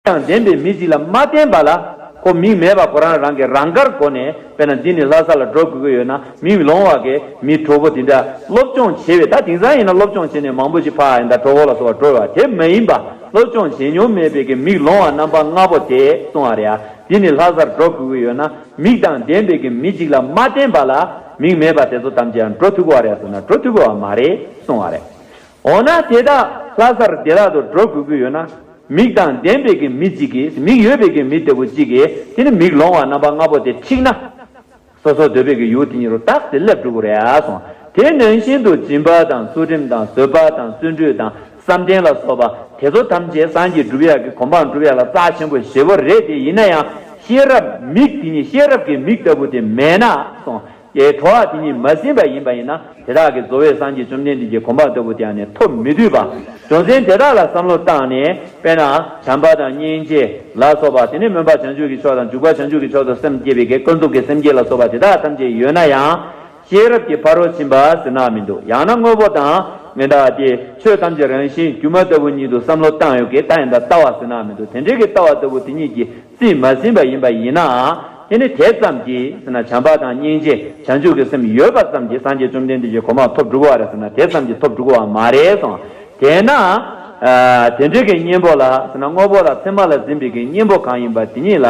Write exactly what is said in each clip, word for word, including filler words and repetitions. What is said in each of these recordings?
དང་ལྡན་པའི་མི་གཅིག་ལ་མ་བརྟེན་པ་ལ། ཁོ་མིག་མེད་པ་ཁོ་རང་རང་གི་རང་དགར་སྒོ་ནས། དཔེར་ན་འདི་ནས་ལྷ་ས་ལ་འགྲོ་དགོས་ཀྱི་ཡོད་ན། མིག་ལོང་བ་གི་མི་གྲོགས་པོ་དེ་འདྲ་སློབ་སྦྱོང་བྱས་པའི། ད་དེང་སང་ཡིན་ན་སློབ་སྦྱོང་བྱས་ནས་མང་པོ་ཞིག་ཕར་ཡིན་ད་གྲོགས་པོ་ལ་སོགས་པ་འགྲོ་བ་དེ་མ་ཡིན་པ། སློབ་སྦྱོང་བྱེད་མྱོང་མེད་པའི་གི་མིག་ལོང་བ་རྣམ་པ་ལྔ་པོ་དེ་གསུང་བ་རེད་ཡ། འདི་ནས་ལྷ་སར་འགྲོ་དགོས་ཀྱི་ཡོད་ན། མིག་དང་ལྡན་པའི་གི་མི་གཅིག་ལ་མ་བརྟེན་པ་ལ། མིག་མེད་པ་དེ་ཚོ་ཐམས་ཅད་ཡང་འགྲོ་ཐུབ་ཀྱི་བ་རེད་ཟེར་ན། འགྲོ་ཐུབ་ཀྱི་བ་མ་རེད་གསུང་བ་རེད། འོ་ན་དེ་དག་ལྷ་སར་བདེ་བླག་ཏུ་འགྲོ་དགོས་ཀྱི་ཡོད་ན། མིག་དང་ལྡན་པའི་གི་མི་གཅིག་གིས། མིག་ཡོད་པའི་གི་མི་ལྟ་བུ་གཅིག་གིས། དེ་ནི་མིག་ལོང་བ་རྣམ་པ་ལྔ་པོ་དེ་འཁྲིགས་ན། སོ་སོ་འདོད་པའི་གི་ཡུལ་དེ་ཉིད་རུ་རྟག་སྟེ་སླེབས་འགྲོ་གི་རེད་ཨ་གསུངས། དེ་ནང་བཞིན་དུ་སྦྱིན་པ་དང་ཚུལ་ཁྲིམས་དང་བཟོད་པ་དང་བརྩོན་འགྲུས་དང་བསམ་གཏན་ལ་སོགས་པ་དེ་ཚོ་ཐམས་ཅད་སངས་རྒྱས་འགྲུབ་ཡག་གི་གོ་འཕང་འགྲུབ་ཡག་ལ་རྩ་ཆེན་པོ་ཞེ་པོ་རེད། དེ་ཡིན་ན་ཡང་ཤེས་རབ་མིག་དེ་ཉིད། ཤེས་རབ་ཀྱི་མིག་ལྟ་བུ་དེ་མེད་ན་གསུངས། དེ་གྲོགས་དེ་ཉིད་མ་ཟིན་པ་ཡིན་པ་ཡིན་ན། དེ་དག་གི་རྫོགས་པའི་སངས་རྒྱས་བཅོམ་ལྡན་འདས་ཀྱི་གོ་འཕང་ལྟ་བུ་དེ་ཡང་ནི་ཐོབ་མི་ཐུབ་པ། རྒྱུ་མཚན་དེ་དག་ལ་བསམ་བློ་བཏང་ནས། དཔེར་ན་བྱམས་པ་དང་སྙིང་རྗེ་ལ་སོགས་པ། དེ་ནས་སྨོན་པ་བྱང་ཆུབ་ཀྱི་ཕྱོགས་དང་། འཇུག་པ་བྱང་ཆུབ་ཀྱི་ཕྱོགས་སུ་སེམས་བསྐྱེད་པའི་གི་ཀུན་རྫོབ་ཀྱི་སེམས་བསྐྱེད་ལ་སོགས་པ་དེ་དག་ཐམས་ཅད་ཡོད་ན་ཡང་། ཤེས་རབ་ཀྱི་ཕ་རོལ་ཕྱིན་པ་ཟེར་ན་མི་འདུག། ཡང་ན་དངོས་པོ་དང་། ཡང་ན་དེ་ཆོས་ཐམས་ཅད་རང་བཞིན་སྒྱུ་མ་ལྟ་བུ་ཉིད་དུ་བསམ་བློ་བཏང་ཡོད་ཀྱི། ད་ཡང་ད་ལྟ་བ་ཟེར་ན་མི་འདུག། དེ་འདྲའི་གི་ལྟ་བ་ལྟ་བུ་དེ་ཉིད་ཀྱིས་རྩིས་མ་ཟིན་པ་ཡིན་པ་ཡིན་ན། དེ་ནི་དེ་ཙམ་གྱིས་ཟེར་ན། བྱམས་པ་དང་སྙིང་རྗེ་བྱང་ཆུབ་ཀྱི་སེམས་ཡོད་པ་ཙམ་གྱིས་སངས་རྒྱས་བཅོམ་ལྡན་འདས་ཀྱི་གོ་འཕང་ཐོབ་འགྲོ་གི་བ་རེད་ཟེར་ན། དེ་ཙམ་གྱིས་ཐོབ་འགྲོ་གི་བ་མ་རེད་གསུངས། དེས་ན། ཨ། དེ་འདྲའི་གི་གཉེན་པོ་ལ་ཟེར་ན། དངོས་པོ་ལ་མཚན་མ་ལ་འཛིན་པའི་གི་གཉེན་པོ་གང་ཡིན་པ་དེ་ཉིད་ལ་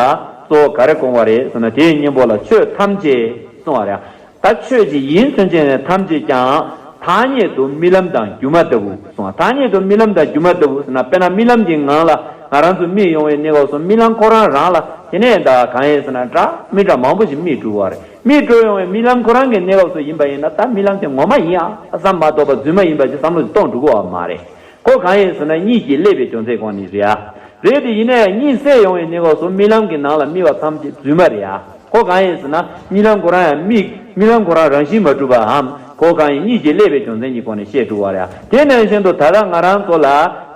གཙོ་བོ་ག་རེ་དགོངས་པ་རེད་ཟེར་ན། དེའི་གཉེན་པོ་ལ་ཆོས་ཐམས་ཅད་གསུངས་པ་རེད། ད་ཆོས་ཅིག་ཡིན་ཚུན་ཆད་ནས་ཐམས་ཅད་ཀྱང་ཐ་སྙད་དུ་རྨི་ལམ་དང་སྒྱུ་མ་ལྟ་བུ་གསུངས་པ། ཐ་སྙད་དུ་རྨི་ལམ་དང་སྒྱུ་མ་ལྟ་བུ་ཟེར་ན། དཔེར་ན་རྨི་ལམ་གྱི་ངང་ལ་ང་རང་ཚོ་རྨིས་ཡོང་བའི་གནས་སྐབས་སུ། རྨི་ལམ་ཁོ་རང་རང་ལ་དེ་ནས་ད་གང་ཡིན་ཟེར་ན། འདྲ་མི་འདྲ་མང་པོ་ཞིག་རྨིས་འགྲོ་བ་རེད། རྨིས་འགྲོ་ཡོང་བའི་རྨི་ལམ་ཁོ་རང་གི་གནས་སྐབས་སུ་ཡིན་པ་ཡིན་ན། ད་རྨི་ལམ་དེ་ངོ་མ་ཡིན་ཨ་བསམ་མ་གཏོགས་པ་རྫུན་མ་ཡིན་པ་ཅིག་བསམ་བློ་ཞིག་གཏོང་འགྲོ་གི་བ་མ་རེད། ཁོ་གང་ཡིན་ཟེར་ན། གཉིད་ཀྱིས་བསླད་པའི་རྒྱུ་མཚན་གོང་ནས་རེད་ཨ། རེད་དེ་ཡིན་ན་ཡང་གཉིད་སད་ཡོང་བའི་གནས་སྐབས་སུ་རྨི་ལམ་གྱི་ནང་ལ་རྨིས་པ་ཐམས་ཅད་རྫུན་མ་རེད་ཨ། ཁོ་གང་ཡིན་ཟེར་ན། རྨི་ལམ་ཁོ་རང་ཡང་རྨིས། རྨི་ལམ་ཁོ་རང་རང་བཞིན་མ་གྲུབ་པའམ། ཁོ་གང་ཡིན་གཉིད་ཀྱིས་བསླད་པའི་རྒྱུ་མཚན་གྱི་སྒོ་ནས་བཤད་འགྲོ་བ་རེད། དེ་ནང་བཞིན་དུ་ད་ལྟ་ང་རང་ཚོ་ལ་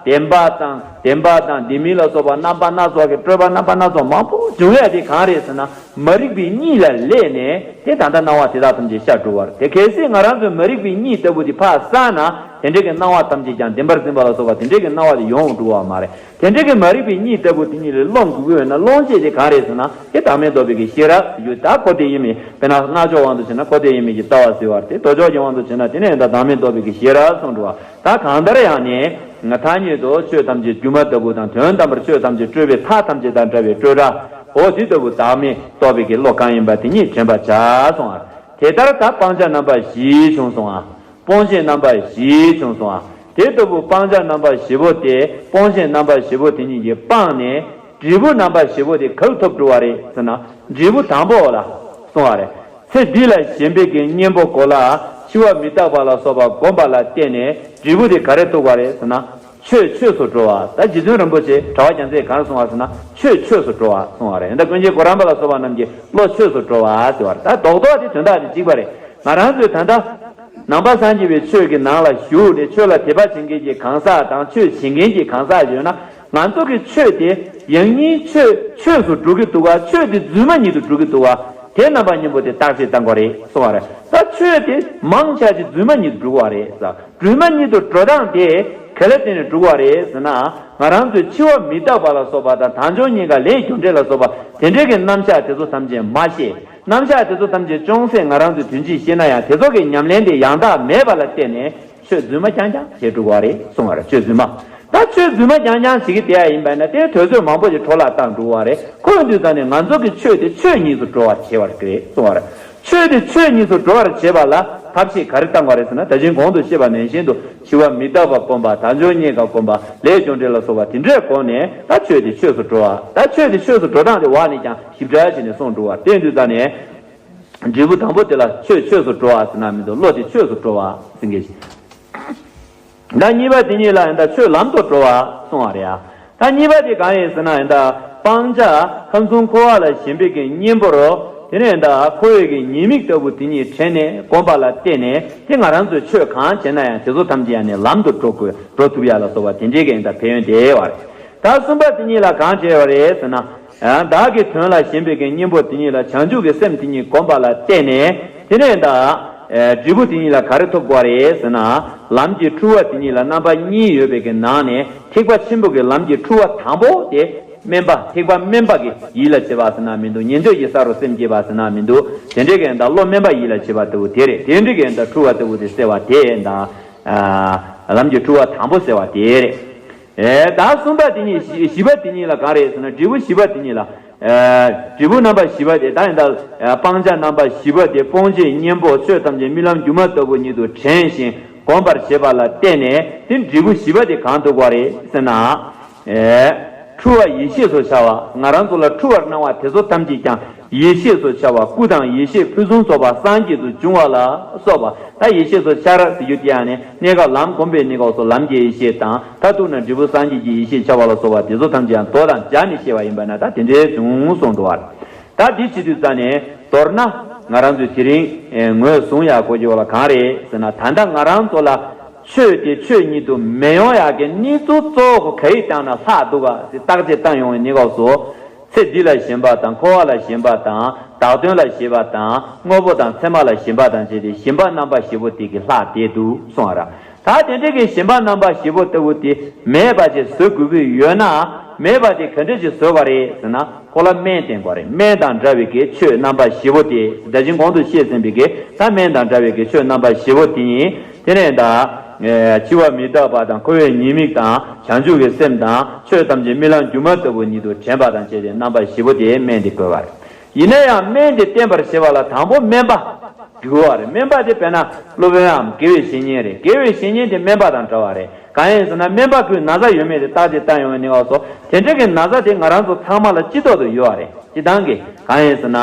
བདེན་པ་དང་བདེན་པ་དང་བདེན་མིན་ལ་སོགས་པ་རྣམ་པ་སྣ་ཚོགས་ཀྱི། སྤྲོས་པ་རྣམ་པ་སྣ་ཚོགས་མང་པོ་འབྱུང་ཡ་དེ་གང་རེད་ཟེར་ན། མ་རིག་པའི་གཉིད་ལ་བསླད་ནས། དེ་ད་ལྟ་སྣང་བ་དེ་དག་ཐམས་ཅད་ཤར་འགྲོ་བ་རེད། དེ་གལ་སྲིད་ང་རང་ཚོའི་མ་རིག་པའི་གཉིད་ལྟ་བུ་དེ་ཕར་བསལ་ན། དེ་འདྲའི་གི་སྣང་བ་ཐམས་ཅད་ཀྱང་བདེན་པར་འཛིན་པ་ལ་སོགས་པ་དེ་འདྲའི་གི་སྣང་བ་དེ་ཡོང་འགྲོ་བ་མ་རེད། དེ་འདྲའི་གི་མ་རིག་པའི་གཉིད་ལྟ་བུ་དེ་ཉིད་ལས་སློང་དགོས་ཀྱི་ཡོད་ན། སློང་བྱེད་དེ་གང་རེད་ཟེར་ན། དེ་བདག་མེད་རྟོགས་པའི་གི་ཤེས་རབ་ཟེར་རྒྱུ། ད་ཁོ་དེ་ཡིན་མིན། དཔེར་ན་སྔགས་ཕྱོགས་དབང་དུ་བྱས་ན་ཁོ་དེ་ཡིན་མིན་གྱི་ལྟ་བ་ཟེར་བ་རེད། མདོ་ཕྱོགས་ཀྱི་དབང་དུ་བྱས་ན་དེ་ནས་ད་བདག་མེད་རྟོགས་པའི་གི་ཤེས་རབ་གསུངས་འགྲོ་བ། ད་གང་ལྟར་ཡང་ནི་ཐ་སྙད་དུ་ཆོས་ཐམས་ཅད་སྒྱུ་མ་ལྟ་བུ་དང་། དོན་དམ་པར་ཆོས་ཐམས་ཅད་སྤྲོས་པའི་མཐའ་ཐམས་ཅད་དང་བྲལ་བའི་སྤྲོས་བྲལ། འོ་དེ་ལྟ་བུ་བདག་མེད་རྟོགས་པའི་གི་བློ་གང་ཡིན་པ་དེ་ཉིད་དྲན་པར་བྱ་གསུངས་པ། དེ་ལྟར་ད་སྤང་བྱ་རྣམ་པ་བཞི་བྱུང་སོང་ང་། སྤོང་བྱེད་རྣམ་པ་བཞི་བྱུང་སོང་ང་། དེ་ལྟ་བུ་སྤང་བྱ་རྣམ་པ་བཞི་པོ་དེ། སྤོང་བྱེད་རྣམ་པ་བཞི་པོ་དེ་ཉིད་ཀྱིས་སྤངས་ནས། འབྲས་བུ་རྣམ་པ་བཞི་པོ་དེ་ག་ལ་ཐོབ་འགྲོ་བ་རེད་ཟེར་ན། འབྲས་བུ་དང་པོ་ལ་གསུངས་པ་རེད། ཚེ་འདི་ལ་ཞེན་པའི་གི་གཉེན་པོ་གོ་ལ་འཆི་བ་མི་རྟག་པ་ལ་སོགས་པ་བསྒོམ་པ་ལ་བརྟེན་ནས་འབྲས་བུ་དེ་ག་རེ་ཐོབ་པ་རེད་ཟེར་ན། ཆོས་ཆོས་སུ་འགྲོ་བ། ད་རྗེ་བཙུན་རིན་པོ་ཆེ་གྲགས་པ་རྒྱལ་མཚན་ག་རེ་གསུངས་པ་ཟེར་ན། ཆོས་ཆོས་སུ་འགྲོ་བ་གསུངས་པ་རེད། ད་ཀུན་མཁྱེན་གོ་རམས་པ་ལ་སོགས་པ་རྣམས་ཀྱིས་བློ་ཆོས་སུ་འགྲོ་བ་ཟེར་བ་རེད། ད་རྡོག་རྡོག་དེ་དོན་དག་དེ་གཅིག་པ་རེད། ང་རང་ཚོས་ད་ལྟ་ནང་པ་སངས་རྒྱས་པའི་ཆོས་ཀྱི་ནང་ལ་ཞུགས་ནས་ཆོས་ལ་དད་པ་བྱེད་མཁན་གྱི་གང་ཟག་དང་། ཆོས་བྱེད་མཁན་གྱི་གང་ཟག་ཡོད་ན། ང་ཚོ་གི་ཆོས་དེ་ཡང་སྙིང་ཆོས་ཆོས་སུ་འགྲོ་གི་འདུག་ག། ཆོས་དེ་རྫུན་མ་ཉིད་དུ་འགྲོ་གི་འདུག་ག། དེ་རྣམ་པ་གཉིས་པོ་དེ་བརྟག་དཔྱད་གཏང་དགོས་རེད་གསུངས་པ་རེད། ད་ཆོས་དེ་མང་ཆེ་ཅིག་རྫུན་མ་ཉིད་དུ་འགྲོ་གི་རེད་ཟེར། སྒྲོན་མ་ཉིད་དུ་འགྲོ་སྟངས་དེ་ག་ལ་བརྟེན་ནས་འགྲོ་བ་རེད་ཟེར་ན། ང་རང་ཚོའི་འཆི་བ་མི་རྟག་པ་ལ་སོགས་པ་དང་། དལ་འབྱོར་རྙེད་དཀའ་ལས་རྒྱུ་འབྲས་ལ་སོགས་པ་དེ་འདྲའི་གི་རྣམ་གཞག་དེ་ཚོ་ཐམས་ཅད་མ་ཤེས། རྣམ་གཞག་དེ་ཚོ་ཐམས་ཅད་ཅུང་ཟད་ང་རང་ཚོས་དོན་གཅིག་ཤེས་ན་ཡང་། དེ་ཚོ་གི་ཉམས་ལེན་དེ་ཡང་དག་མེད་པ་ལ་བརྟེན་ནས་ཆོས་རྫུན་མ་རྐྱང་རྐྱང་བྱས་འགྲོ་བ་རེད་གསུང་བ་རེད། ཆོས་རྫུན་མ། ད་ཆོས་རྫུན་མ་རྐྱང་རྐྱང་བྱེད་ཀྱི་བསྡད་ཡ་ཡིན་པ་ཡིན་ན། དེ་དུས་ཚོད་མང་པོ་ཞིག་འཕྲོ་བརླག་བཏང་འགྲོ་བ་རེད། ཁོ་ཡིན་དུས་ད་ནི་ང་ཚོ་གི་ཆོས་དེ་ཆོས་ཉིད་དུ་འགྲོ་བར་བྱེད་པ་རེད་གསུང་བ་རེད། ཆོས་དེ་ཆོས་ཉིད་དུ་འགྲོ་བར་བྱེད་པ་ལ་ཐབས་ཤེས་ག་རེ་བཏང་བ་རེད་ཟེར་ན། ད་ཅིང་གོང་དུ་བཤད་པ་ནང་བཞིན་དུ་འཆི་བ་མི་རྟག་པ་སྒོམ་པ། དལ་འབྱོར་རྙེད་དཀའ་སྒོམ་པ། ལས་རྒྱུ་འབྲས་ལ་སོགས་པ་དེ་འདྲའི་སྒོ་ནས་ད་ཆོས་དེ་ཆོས་སུ་འགྲོ་བ། ད་ཆོས་དེ་ཆོས་སུ་འགྲོ་སྟངས་དེ་འོག་ནས་ཀྱང་ཞིབ་ཕྲ་བྱས་ནས་གསུངས་འགྲོ་བ། དེ་ཡིན་དུས་ད་ནི། འབྲས་བུ་དང་པོ་དེ་ལ་ཆོས་ཆོས་སུ་འགྲོ་བ་ཟེར་ན་མི་འདུག། བློ་དེ་ཆོས་སུ་འགྲོ་བ་ཟེར་མཁན་ཞིག། ད་གཉིས་པ་དེ་གཉིས་ལ་ཡང་ད་ཆོས་ལམ་དུ་འགྲོ་བ་གསུང་བ་རེད་ཡ། ད་གཉིས་པ་དེ་གང་ཡིན་ཟེར་ན། ཡང་ད་སྤང་བྱ་ཁམས་གསུམ་འཁོར་བ་ལ་ཞེན་པའི་གི་གཉེན་པོར། དེ་ནས་ད་འཁོར་བའི་གི་ཉེས་དམིགས་ལྟ་བུ་དེ་གཉིས་དྲན་ནས་བསྒོམ་པ་ལ་བརྟེན་ནས། དེ་ང་རང་ཚོས་ཆོས་གང་བྱས་ན་ཡང་དེ་ཚོ་ཐམས་ཅད་ཡང་ནི་ལམ་དུ་འགྲོ་དགོས། འགྲོ་ཐུབ་ཡ་ལ་སོགས་པ་དེ་འདྲའི་གི་ཡང་ད་ཕན་ཡོན་དེ་བ་རེད། ད་གསུམ་པ་དེ་གཉིས་ལ་གང་བྱས་པ་རེད་ཟེར་ན། ཡང་བདག་གི་དོན་ལ་ཞེན་པའི་གི་གཉེན་པོ་དེ་གཉིས་ལ་བྱང་ཆུབ་ཀྱི་སེམས་དེ་གཉིས་བསྒོམ་པ་ལ་བརྟེན་ནས། དེ་ནས་ད་ཨེ་འབྲས་བུ་དེ་གཉིས་ལ་ག་རེ་ཐོབ་དགོས་རེད་ཟེར་ན། ལམ་གྱི་འཁྲུལ་བ་དེ་གཉིས་ལ་རྣམ་པ་གཉིས་ཡོད་པའི་གི་ནང་ནས། ཐེག་པ་ཆེན་པོ་གི་ལམ་གྱི་འཁྲུལ་བ་དང་པོ་དེ་ དམན་པ་ཐེག་པ་དམན་པ་གི་ཡིད་ལ་བྱེད་པ་ཟེར་ན་མི་འདུག་ཉན་ཐོས་ཀྱི་ས་རུ་སེམས་བསྐྱེད་པ་ཟེར་ན་མི་འདུག་དེ་འདྲའི་གི་ད་བློ་དམན་པ་ཡིད་ལ་བྱེད་པ་ལྟ་བུ་དེ་རེད། དེ་འདྲའི་གི་ད་འཁྲུལ་བ་ལྟ་བུ་དེ་སེལ་བ་དེ་ད་ལམ་གྱི་འཁྲུལ་བ་དང་པོ་སེལ་བ་དེ་རེད། ཨེ་ད་གསུམ་པ་དེ་གཉིས་བཞི་བཞི་པ་དེ་གཉིས་ལ་ག་རེ་ཟེར་ན་འབྲས་བུ་བཞི་པ་དེ་གཉིས་ལ། ཨེ་འབྲས་བུ་རྣམ་པ་བཞི་པ་དེ་ད་ཡིན་ད་སྤང་བྱ་རྣམ་པ་བཞི་པ་དེ་སྤོང་བྱེད་གཉེན་པོ་ཆོས་ཐམས་ཅད་རྨི་ལམ་སྒྱུ་མ་ལྟ་བུ་ཉིད་དུ་དྲན་ཞིང་སྒོམ་པར་བྱེད་པ་ལ་བརྟེན་ནས་དེ་འབྲས་བུ་བཞི་པ་དེ་གང་ཐུག་པ་རེད་ཟེར་ན། ཨེ། འཁྲུལ་བ་ཡེ་ཤེས་སུ་འཆར་བ། ང་རང་ཚོ་ལ་འཁྲུལ་བར་སྣང་བ་དེ་ཚོ་ཐམས་ཅད་ཀྱང་ཡེ་ཤེས་སུ་འཆར་བ། སྐུ་དང་ཡེ་ཤེས་ཕུན་སུམ་ཚོགས་པ་སངས་རྒྱས་སུ་འབྱུང་བ་ལ་སོགས་པ། ད་ཡེ་ཤེས་སུ་འཆར་ཟེར་རྒྱུ་དེ་ཡང་ནི་གནས་སྐབས་ལམ་སྒོམ་པའི་གནས་སྐབས་སུ་ལམ་གྱི་ཡེ་ཤེས་དང་མཐར་ཐུག་ན་འབྲས་བུ་སངས་རྒྱས་ཀྱི་ཡེ་ཤེས་འཆར་བ་ལ་སོགས་པ་དེ་ཚོ་ཐམས་ཅད་ཡང་མདོ་དང་སྦྱར་ནས་བཤད་པ་ཡིན་པ་ན་ད་དེ་འདྲའི་བྱུང་གསུངས་འགྲོ་བ། ད་འདི་བྱེད་དུས་ཙ་ནས་མདོར་ན་ང་རང་ཚོས་དེ་རིང་ངོས་བཟུང་ཡག་གོ་རྒྱུ་ལ་གང་རེད་ཟེར་ན། ད་ལྟ་ང་རང་ཚོ་ལ་ཆོས་དེ་ཆོས་ཉིད་དུ་མི་ཡོང་ཡག་གི་གནས་ཚུལ་གཙོ་བོ་ག་ཡི་སྟེང་ན་ལྷག་འདུག་ག་ཟེར་བརྟག་དཔྱད་བཏང་ཡོང་བའི་གནས་སྐབས་སུ། ཚེ་འདི་ལ་ཞེན་པ་དང་འཁོར་བ་ལ་ཞེན་པ་དང་བདག་དོན་ལ་ཞེན་པ་དང་དངོས་པོ་དང་མཚན་མ་ལ་ཞེན་པ་དང་བཅས་ཏེ་ཞེན་པ་རྣམ་པ་བཞི་པོ་དེ་གི་ལྷག་བསྡད་འདུག་གསུངས་པ་ར། ད་དེ་འདྲའི་གི་ཞེན་པ་རྣམ་པ་བཞི་པོ་ལྟ་བུ་དེ་མེད་པ་ཅིག་བཟོ་དགོས་ཀྱི་ཡོད་ན། མེད་པ་དེ་ག་འདྲ་ཅིག་བཟོ་དགོས་རེད་ཟེར་ན། ཁོ་ལ་སྨན་བསྟེན་དགོས་རེད། སྨན་དང་འདྲ་བའི་གི་ཆོས་རྣམ་པ་བཞི་པོ་དེ། ད་ཅིང་གོང་དུ་བཤད་ཟིན་པའི་གི་ད་སྨན་དང་འདྲ་བའི་གི་ཆོས་རྣམ་པ་བཞི་པོ་དེ་ཡིན། དེ་ནས་ད། འཆི་བ་མི་རྟག་པ་དང་འཁོར་བའི་ཉེས་དམིགས་དང་བྱང་ཆུབ་ཀྱི་སེམས་དང་ཆོས་ཐམས་ཅད་རྨི་ལམ་སྒྱུ་མ་ལྟ་བུ་ཉིད་དུ་དྲན་པ་དང་བཅས་ཏེ་རྣམ་པ་བཞི་པོ་དེ་སྨན་དེ་དགོས་པ་རེད། ཡིན་ན་ཡང་སྨན་དེ་བསྟེན་པར་བྱེད་པ་ལ་དང་པོ་སྨན་པ་དགོས་པ་རེད། སྨན་པ་དེ་དཔེར་ན་སློབ་དཔོན་འམ་དགེ་བའི་བཤེས་གཉེན་རེད། དགེ་བའི་བཤེས་གཉེན་དེ་སྨན་པ་དང་འདྲ་བ་རེད། གང་ཡིན་ཟེར་ན་སྨན་པ་ཁོས་ན་ཚ་ཡོད་མེད་དེ་བརྟག་དཔྱད་བཏང་ཡོང་བའི་གནས་སྐབས་སུ་དེ་འདྲ་གི་ན་ཚ་དེ་ང་རང་ཚོ་ཚང་མ་ལ་སྤྱི་ཐོག་ཏུ་ཡོད་པ་རེད། སྤྱི་བཏང་གི་གང་ཡིན་ཟེར་ན།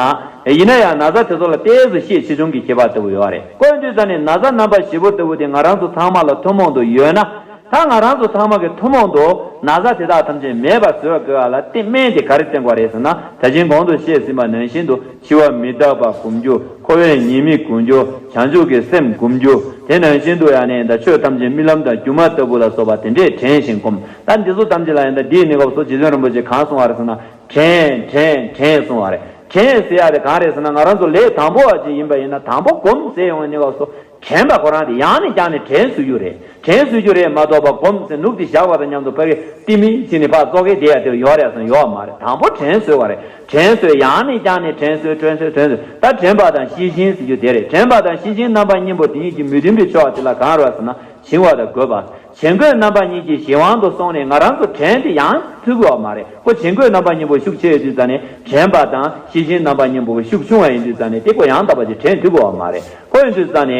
ཡིན་ན་ཡང་ན་ཚ་དེ་ཚོ་ལ་ཏོག་ཙམ་ཤས་ཆེ་ཆུང་གི་ཁྱད་པར་ལྟ་བུ་ཡོད་པ་རེད། ཁོ་ཡིན་དུས་ཙ་ནས་ན་ཚ་རྣམ་པ་བཞི་པོ་ལྟ་བུ་དེ་ང་རང་ཚོ་ཚང་མ་ལ་ཐུན་མོང་དུ་ཡོད་ན། ད་ང་རང་ཚོ་ཚང་མ་གི་ཐུན་མོང་དུ་ན་ཚ་དེ་དག་ཐམས་ཅད་མེད་པར་བཟོ་དགོས་པ་ལ་དེ་སྨན་དེ་ག་རེ་བསྟེན་དགོས་རེད་ཟེར་ན། ད་ཅིང་གོང་དུ་བཤད་ཟིན་པ་ནང་བཞིན་དུ་འཆི་བ་མི་རྟག་པ་སྒོམ་རྒྱུ། འཁོར་བའི་ཉེས་དམིགས་སྒོམ་རྒྱུ། བྱང་ཆུབ་ཀྱི་སེམས་སྒོམ་རྒྱུ། དེ་ནང་བཞིན་དུ་ཡང་ནས་ད་ཆོས་ཐམས་ཅད་རྨི་ལམ་དང་སྒྱུ་མ་ལྟ་བུ་ལ་སོགས་པ་དེ་འདྲས་དྲན་ཞིང་སྒོམ། ད་འདི་ཚོ་ཐམས་ཅད་ལ་ཡང་ད་འདིའི་གནས་སྐབས་སུ་རྗེ་བཙུན་རིན་པོ་ཆེས་གང་གསུངས་པ་རེད་ཟེར་ན། དྲན་དྲན་དྲན་གསུངས་པ་རེད། དྲན་ཟེར་ཡ་དེ་གང་རེད་ཟེར་ན། ང་རང་ཚོ་ལས་དང་པོ་བ་ཅིག་ཡིན་པ་ཡིན་ན་དང་པོ་སྒོམ་ཟེར་ཡོང་བའི་གནས་སྐབས་སུ་དྲན་པ་ཁོ་རང་དེ་ཡང་ནས་བསྐྱར་ནས་དྲན་སྲོལ་རྒྱུ་རེད། དྲན་སྲོལ་རྒྱུ་རེད་མ་གཏོགས་པ་སྒོམ་ཟེར་ནུབ་དེ་བཞག་པ་དང་མཉམ་དུ་ཕ་གི་ཏི་མི་ཕྱིན་ནས་ཕར་ཙོག་གེ་བསྡད་ཡ་དེ་ཡོད་རེད་ཟེར་ན་ཡོད་མ་རེད། དང་པོ་དྲན་སྲོལ་བ་རེད། དྲན་སྲོལ་ཡང་ནས་བསྐྱར་ནས་དྲན་སྲོལ་དྲན་སྲོལ་དྲན་སྲོལ། ད་དྲན་པ་དང་ཤེས་བཞིན་ཟེར་རྒྱུ་དེ་རེད། དྲན་པ་དང་ཤེས་བཞིན་རྣམ་པ་གཉིས་པོ་དེ་གཉིས་ཀྱི་མོས་མཐུན་པའི་ཕྱོགས་དེ་ལ་གང་རེད་ཟེར་ན། བྱིང་བ་དང་རྒོད་པ། བྱིང་རྒོད་རྣམ་པ་གཉིས་ཀྱི་གཞན་དབང་དུ་སོང་ནས་ང་རང་ཚོ་དྲན་དེ་ཡང་ཐུབ་ཀྱི་ཡོད་མ་རེད། ཁོ་བྱིང་རྒོད་རྣམ་པ་གཉིས་པོ་ཤུགས་ཆེ་ཡོད་དུས་ཙ་ནས་དྲན་པ་དང་ཤེས་བཞིན་རྣམ་པ་གཉིས་པོ་ཤུགས་ཆུང་བ་ཡིན་དུས་ཙ་ནས་དེ་ཁོ་ཡང་དག་པ་ཅིག་དྲན་ཐུབ་ཀྱི་ཡོད་མ་རེད། ཁོ་ཡིན་དུས་ཙ་ནས་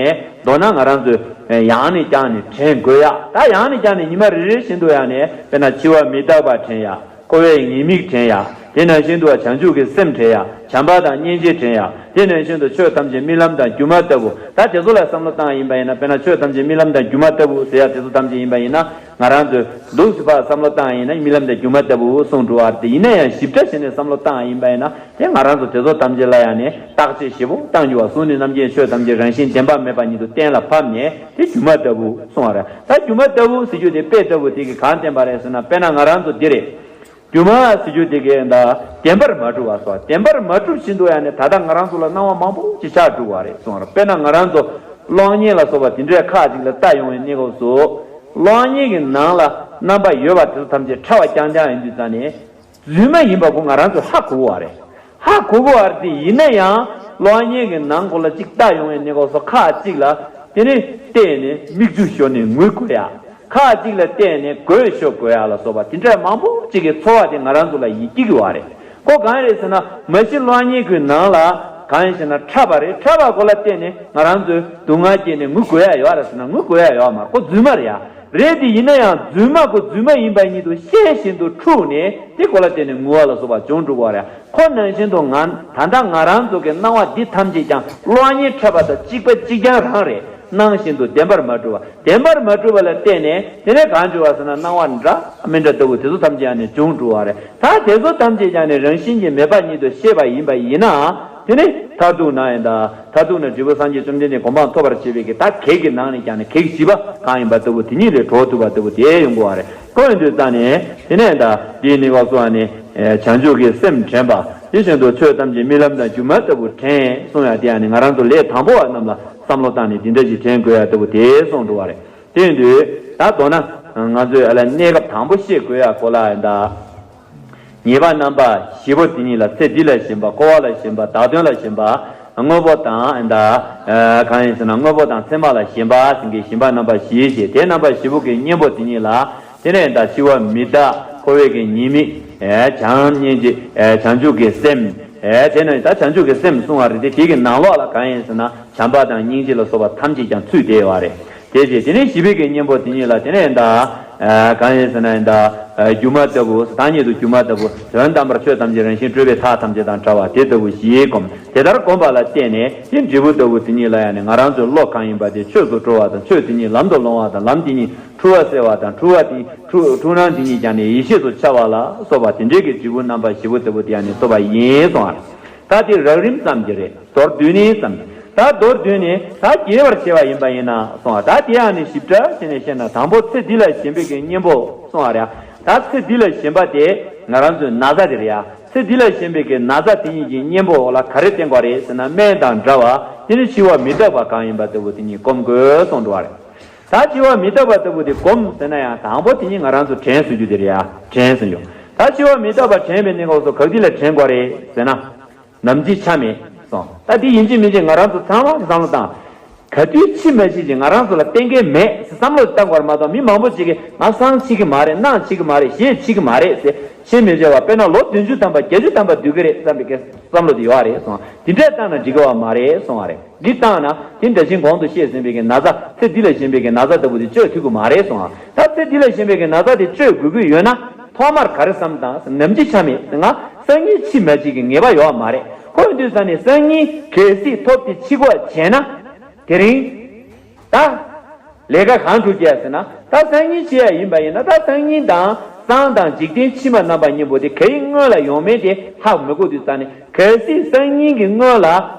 མདོར་ན་ང་རང་ཚོས་ཡང་ནས་བསྐྱར་ནས་དྲན་དགོས་ཡ། ད་ཡང་ནས་བསྐྱར་ནས་ཉི་མ་རེ་རེ་བཞིན་དུ་ཡང་ནས་དཔེར་ན་འཆི་བ་མི་རྟག་པ་དྲན་ཡ། འཁོར་བའི་ཉེས་དམིགས་དྲན་ཡ། དེ་ནང་བཞིན་དུ་བྱང་ཆུབ་ཀྱི་སེམས་དྲན་ཡ། བྱམས་པ་དང་སྙིང་རྗེ་དྲན་ཡ། དེ་ནང་བཞིན་དུ་ཆོས་ཐམས་ཅད་རྨི་ལམ་དང་སྒྱུ་མ་ལྟ་བུ། ད་དེ་ཚོ་ལ་བསམ་བློ་བཏང་ཡིན་པ་ཡིན་ན། དཔེར་ན་ཆོས་ཐམས་ཅད་རྨི་ལམ་དང་སྒྱུ་མ་ལྟ་བུ་ཟེར་ཡ་དེ་ཚོ་ཐམས་ཅད་ཡིན་པ་ཡིན་ན། ང་རང་ཚོས་འདུག་སེ་ཕར་བསམ་བློ་བཏང་ཡིན་ན་རྨི་ལམ་དང་སྒྱུ་མ་ལྟ་བུ་གསུངས་འགྲོ་བ་དེ་ཡིན་ན་ཡང་ཞིབ་ཕྲ་བྱས་ནས་བསམ་བློ་བཏང་ཡིན་པ་ཡིན་ན། དེ་ང་རང་ཚོ་དེ་ཚོ་ཐམས་ཅད་ལ་ཡང་ནས་བརྟག་དཔྱད་ཞིབ་པོ་བཏང་རྒྱུ་བ་གསུངས་ནས། རྣམ་མཁྱེན་ཆོས་ཐམས་ཅད་རང་བཞིན་བདེན་པ་མེད་པ་ཉིད་དུ་གཏན་ལ་ཕབ་ནས་དེ་སྒྱུ་མ་ལྟ་བུ་གསུངས་པ་རེད། ད་སྒྱུ་མ་ལྟ་བུ་ཟེར་རྒྱུ་དེ་དཔེ་ལྟ་བུ་དེ་གིས་གང་བསྟན་པ་རེད་ཟེར་ན། དཔེར་ན་ང་རང་ཚོ་འདི་རེད། སྒྱུ་མ་ཟེར་རྒྱུ་དེ་གའི་ད་བདེན་པར་མ་གྲུབ་པ་སོགས། བདེན་པར་མ་གྲུབ་བཞིན་དུ་ཡང་ནས་ད་ལྟ་ང་རང་ཚོ་ལ་སྣང་བ་མང་པོ་ཅིག་ཆགས་འགྲོ་བ་རེད་གསུངས་པ་རེད། དཔེར་ན་ང་རང་ཚོ་གློག་བརྙན་ལ་སོགས་པ་དེ་འདྲའི་ཁག་ཅིག་ལ་ལྟ་ཡོང་བའི་གནས་སྐབས་སུ། གློག་བརྙན་གྱི་ནང་ལ་རྣམ་པ་ཡོད་པ་དེ་ཚོ་ཐམས་ཅད་ཕྲ་བ་རྐྱང་རྐྱང་ཡིན་དུས་ཙང་ནས། རྫུན་མ་ཡིན་པ་ཁོ་ང་རང་ཚོས་ཧ་གོ་གི་ཡོད་རེད། ཧ་གོ་གི་ཡོད་རེད་དེ། ཡིན་ན་ཡང་གློག་བརྙན་གྱི་ནང་ཁོ་ལ་ཅིག་ལྟ་ཡོང་བའི་གནས་སྐབས་སུ་ཁག་ཅིག་ལ་དེ་ནས་བལྟས་ནས་མིག་ཆུ་ཤོར་ནས་ངུ་དགོས་ཡ། ཁག་ཅིག་ལ་བལྟས་ནས་དགོད་ཤོར་དགོས་ཡ་ལ་སོགས་པ་དེ་འདྲ་མང་པོ་ཅིག་གི་ཚོར་བ་དེ་ང་རང་ཚོ་ལ་ཡིད་སྐྱེ་གི་ཡོད་རེད། ཁོ་གང་རེད་ཟེར་ན། མ་གཞི་གློག་བརྙན་གྱི་ནང་ལ་གང་ཡིན་ཟེར་ན་ཕྲ་བ་རེད། ཕྲ་བ་ཁོ་ལ་བལྟས་ནས་ང་རང་ཚོས་སྡུག་བསྔལ་སྐྱེས་ནས་ངུ་དགོས་ཡ་ཡོད་རེད་ཟེར་ན་ངུ་དགོས་ཡ་ཡོད་མ་རེད། ཁོ་རྫུན་མ་རེད་ཡ། རེད་དེ། ཡིན་ན་ཡང་རྫུན་མ་ཁོ་རྫུན་མ་ཡིན་པ་ཉིད་དུ་ཤེས་བཞིན་དུ་འཁྲུགས་ནས་དེ་ཁོ་ལ་བརྟེན་ནས་ངུ་བ་ལ་སོགས་པ་བྱུང་འགྲོ་གི་ཡོད་རེད། ཁོ་ནང་བཞིན་དུ་ང་ད་ལྟ་ང་རང་ཚོ་གི་སྣང་བ་འདི་ཐམས་ཅད་ཀྱང་གློག་བརྙན་འཁྲབ་པ་དང་གཅིག་པ་གཅིག་རྐྱང་རང་རེད། སྣང་བཞིན་དུ་བདེན་པར་མ་གྲུབ་པ། བདེན་པར་མ་གྲུབ་པ་ལ་བརྟེན་ནས་དེ་ནས་གང་བྱུང་བ་ཟེར་ན། སྣང་བ་འདྲ་མི་འདྲ་ལྟ་བུ་དེ་ཚོ་ཐམས་ཅད་ཡང་ནས་བྱུང་འགྲོ་བ་རེད། ད་དེ་ཚོ་ཐམས་ཅད་ཀྱང་ནི་རང་བཞིན་གྱིས་མེད་པ་ཉིད་དུ་ཤེས་པ་ཡིན་པ་ཡིན་ན། དེ་ནི་མཐར་ཐུག་ན་ཡང་ད་མཐར་ཐུག་ན་འབྲས་བུ་སངས་རྒྱས་བཅོམ་ལྡན་འདས་གོ་འཕང་ཐོབ་པར་བྱེད་པའི་གི་ད་གེགས་ཀྱི་ནང་ནས་ཀྱང་ནི་གེགས་བཞི་པ་གང་ཡིན་པ་ལྟ་བུ་དེ་ཉིད་ལས་གྲོལ་ཐུབ་པ་ལྟ་བུ་དེ་ཡོང་གི་ཡོད་རེད། ཁོ་ཡིན་དུས་ཙང་ནས་དེ་ནས་ད་འདིའི་གནས་སྐབས་སུ་ནི་བྱང་ཆུབ་ཀྱི་སེམས་དྲན་པ། དེ་བཞིན་དུ་ཆོས་ཐམས་ཅད་རྨི་ལམ་དང་སྒྱུ་མ་ལྟ་བུ་དྲན་གསུང་ཡ་དེ་ཡང་ནི་ང་རང་ཚོ་ལས་དང་པོ་བ་རྣམས་ལ་བསམ་བློ་བཏང་ནས་འདི་འདྲ་ཞིག་དྲན་དགོས་ཡ་ལྟ་བུ་དེ་གསུངས་འགྲོ་བ་རེད། དེ་ཡིན་དུས་ད་མདོར་ན་ང་ཚོས་ཨ་ལ་གནས་སྐབས་དང་པོ་ཤེས་དགོས་ཡ་གོ་ལ་ཡིན་ད། ཉེས་པ་རྣམ་པ་བཞི་པོ་དེ་ཉིད་ལ། ཚེ་འདི་ལ་ཞེན་པ། འཁོར་བ་ལ་ཞེན་པ། བདག་དོན་ལ་ཞེན་པ། དངོས་པོ་དང་ད་གང་ཡིན་ཟེར་ན་དངོས་པོ་དང་མཚན་མ་ལ་ཞེན་པ་ཟེར་མཁན་ཞེན་པ་རྣམ་པ་བཞི་ཞེས་དེ་རྣམ་པ་བཞི་པོ་གི་གཉེན་པོ་དེ་ཉིད་ལ། དེ་ནས་ད་འཆི་བ་མི་རྟག་འཁོར་བའི་གི་ཉེས་དམིགས། བྱམས་སྙིང་རྗེ། བྱང་ཆུབ་ཀྱི་སེམས། དེ་ནས་ད་བྱང་ཆུབ་ཀྱི་སེམས་གསུང་བ་རེད་དེ། དེ་གི་ནང་ལོགས་ལ་གང་ཡིན་ཟེར་ན། བྱམས་པ་དང་སྙིང་རྗེ་ལ་སོགས་པ་ཐམས་ཅད་ཀྱང་ཚུད་བསྡད་ཡོད་རེད། དེ་རྗེས་དེ་ནས་བཞི་པའི་གི་གཉེན་པོ་དེ་ཉིད་ལ། དེ་ནས་ད་གང་ཡིན་ཟེར་ན་ད་སྒྱུ་མ་ལྟ་བུ། བདག་ཉིད་དུ་སྒྱུ་མ་ལྟ་བུ། དོན་དམ་པར་ཆོས་ཐམས་ཅད་རང་བཞིན་སྤྲོས་པའི་མཐའ་ཐམས་ཅད་དང་བྲལ་བ་དེ་ལྟ་བུ་ཞིག་བསྒོམ། དེ་ལྟར་བསྒོམས་པ་ལ་བརྟེན་ནས་དེ་འབྲས་བུ་ལྟ་བུ་དེ་ཉིད་ལ་ཡང་ནི་ང་རང་ཚོའི་བློ་གང་ཡིན་པ་དེ་ཆོས་སུ་འགྲོ་བ་དང་། ཆོས་དེ་ཉིད་ལམ་དུ་སློང་བ་དང་། ལམ་དེ་ཉིད་འཁྲུལ་བ་སེལ་བ་དང་། འཁྲུལ་བ་དེ་འཁྲུལ་འཁྲུལ་སྣང་དེ་ཉིད་ཀྱང་ནི་ཡེ་ཤེས་སུ་འཆར་བ་ལ་སོགས་པ་དེ་འདྲའི་གི་འབྲས་བུ་རྣམ་པ་བཞི་པོ་ལྟ་བུ་དེ་ཡང་ནི་ཐོབ་པ་ཡིན་གསུང་བ་རེད། ད་དེ་རགས་རིམ་ཙམ་གྱི་རེད། མདོར་བསྡུས་ནས་ཙམ། ད་མདོར་བསྡུས་ནས་ད་རྒྱས་པར་བྱས་པ་ཡིན་པ་ཡིན་ན་གསུང་བ། ད་དེ་ཡང་ནི་ཞིབ་ཕྲ་བྱས་ནས་བཤད་ན། དང་པོ་ཚེ་འདི་ལ་ཞེན་པའི་གི་གཉེན་པོ་གསུང་བ་རེད། ད་ཚེ་འདི་ལ་ཞེན་པ་དེ་ང་རང་ཚོའི་ན་ཚ་དེ་རེད་ཡ། ཚེ་འདི་ལ་ཞེན་པའི་གི་ན་ཚ་དེ་ཉིད་ཀྱི་གཉེན་པོ་ལ་ག་རེ་བསྟེན་དགོས་རེད་ཟེར་ན། སྨན་དང་འདྲ་བ་དེ་ནི་འཆི་བ་མི་རྟག་པ་གང་ཡིན་པ་ལྟ་བུ་དེ་ཉིད་སྒོམ་དགོས་གསུངས་འགྲོ་བ་རེད། ད་འཆི་བ་མི་རྟག་པ་ལྟ་བུ་དེ་སྒོམ་ཟེར་ན་ཡང་། དང་པོ་དེ་ཉིད་ང་རང་ཚོ་དྲན་གསོ་རྒྱུ་དེ་རེད་ཡ། དྲན་གསོ་རྒྱུ། ད་འཆི་བ་མི་རྟག་པ་དྲན་པའི་གནས་སྐབས་སུ་ག་དུས་ལ་དྲན་དགོས་རེད་ཟེར་ན། ནམ་འཆི་ཆ་མེད་སོང་། ད་འདི་ཡིན་གཅིག་མིན་གཅིག་ང་རང་ཚོ་ཚང་མ་གི་བསམ་བློ་བཏང་། ག་དུས་འཆི་མ་འཆི་ཅིག་ང་རང་ཚོ་ལ་གཏན་འཁེལ་མེད་ཟེར་བསམ་བློ་བཏང་དགོས་རེད་མ་གཏོགས། མི་མང་པོ་ཅིག་གིས་ང་སང་འཆི་གི་མ་རེད། གནངས་འཆི་གི་མ་རེད། གཞེས་འཆི་གི་མ་རེད་ཟེར་ཤེས་མི་བྱེད་པ། དཔེར་ན་ལོ་བདུན་ཅུ་ཐམ་པ་བརྒྱད་ཅུ་ཐམ་པ་སྡོད་ཀྱི་རེད་བསམ་པའི་གི་བསམ་བློ་དེ་ཡོད་རེད་སོང་། དེ་འདྲས་བཏང་ན་འགྲིག་གི་ཡོད་མ་རེད་སོང་བ་རེད། འདི་བཏང་ན་དེ་ད་ཅིང་གོང་དུ་བཤད་ཟིན་པའི་གི་ན་ཚ། ཚེ་འདི་ལ་ཞེན་པའི་གི་ན་ཚ་ལྟ་བུ་དེ་བཅོས་ཐུབ་ཀྱི་མ་རེད་སོང་ང་། ད་ཚེ་འདི་ལ་ཞེན་པའི་གི་ན་ཚ་དེ་བཅོས་དགོས་ཀྱི་ཡོད་ན། ཐོག་མར་ག་རེ་བསམ་དང་། ནམ་འཆི་ཆ་མེད། ང་སང་ཉིན་འཆི་མ་འཆི་གི་ངེས་པ་ཡོད་མ་རེད། ཁོ་ཡིན་དུས་ཙང་ནས་སང་ཉིན་གལ་སྲིད་ཐོབ་སྟེ་འཆི་དགོས་བྱས་ན། དེ་རིང་ད་ལས་ཀ་གང་སྒྲུབ་རྒྱུ་ཟེར་ན། ད་སང་ཉིན་འཆི་ཡ་ཡིན་པ་ཡིན་ན། ད་སང་ཉིན་དང་སང་དང་འཇིག་རྟེན་ཕྱི་མ་རྣམ་པ་གཉིས་པོ་དེ་གའི་སྔོན་ལ་ཡོང་མིན་དེ་ཧ་མི་གོ་དུས་ཙང་ནས། གལ་སྲིད་སང་ཉིན་གྱི་སྔོན་ལ་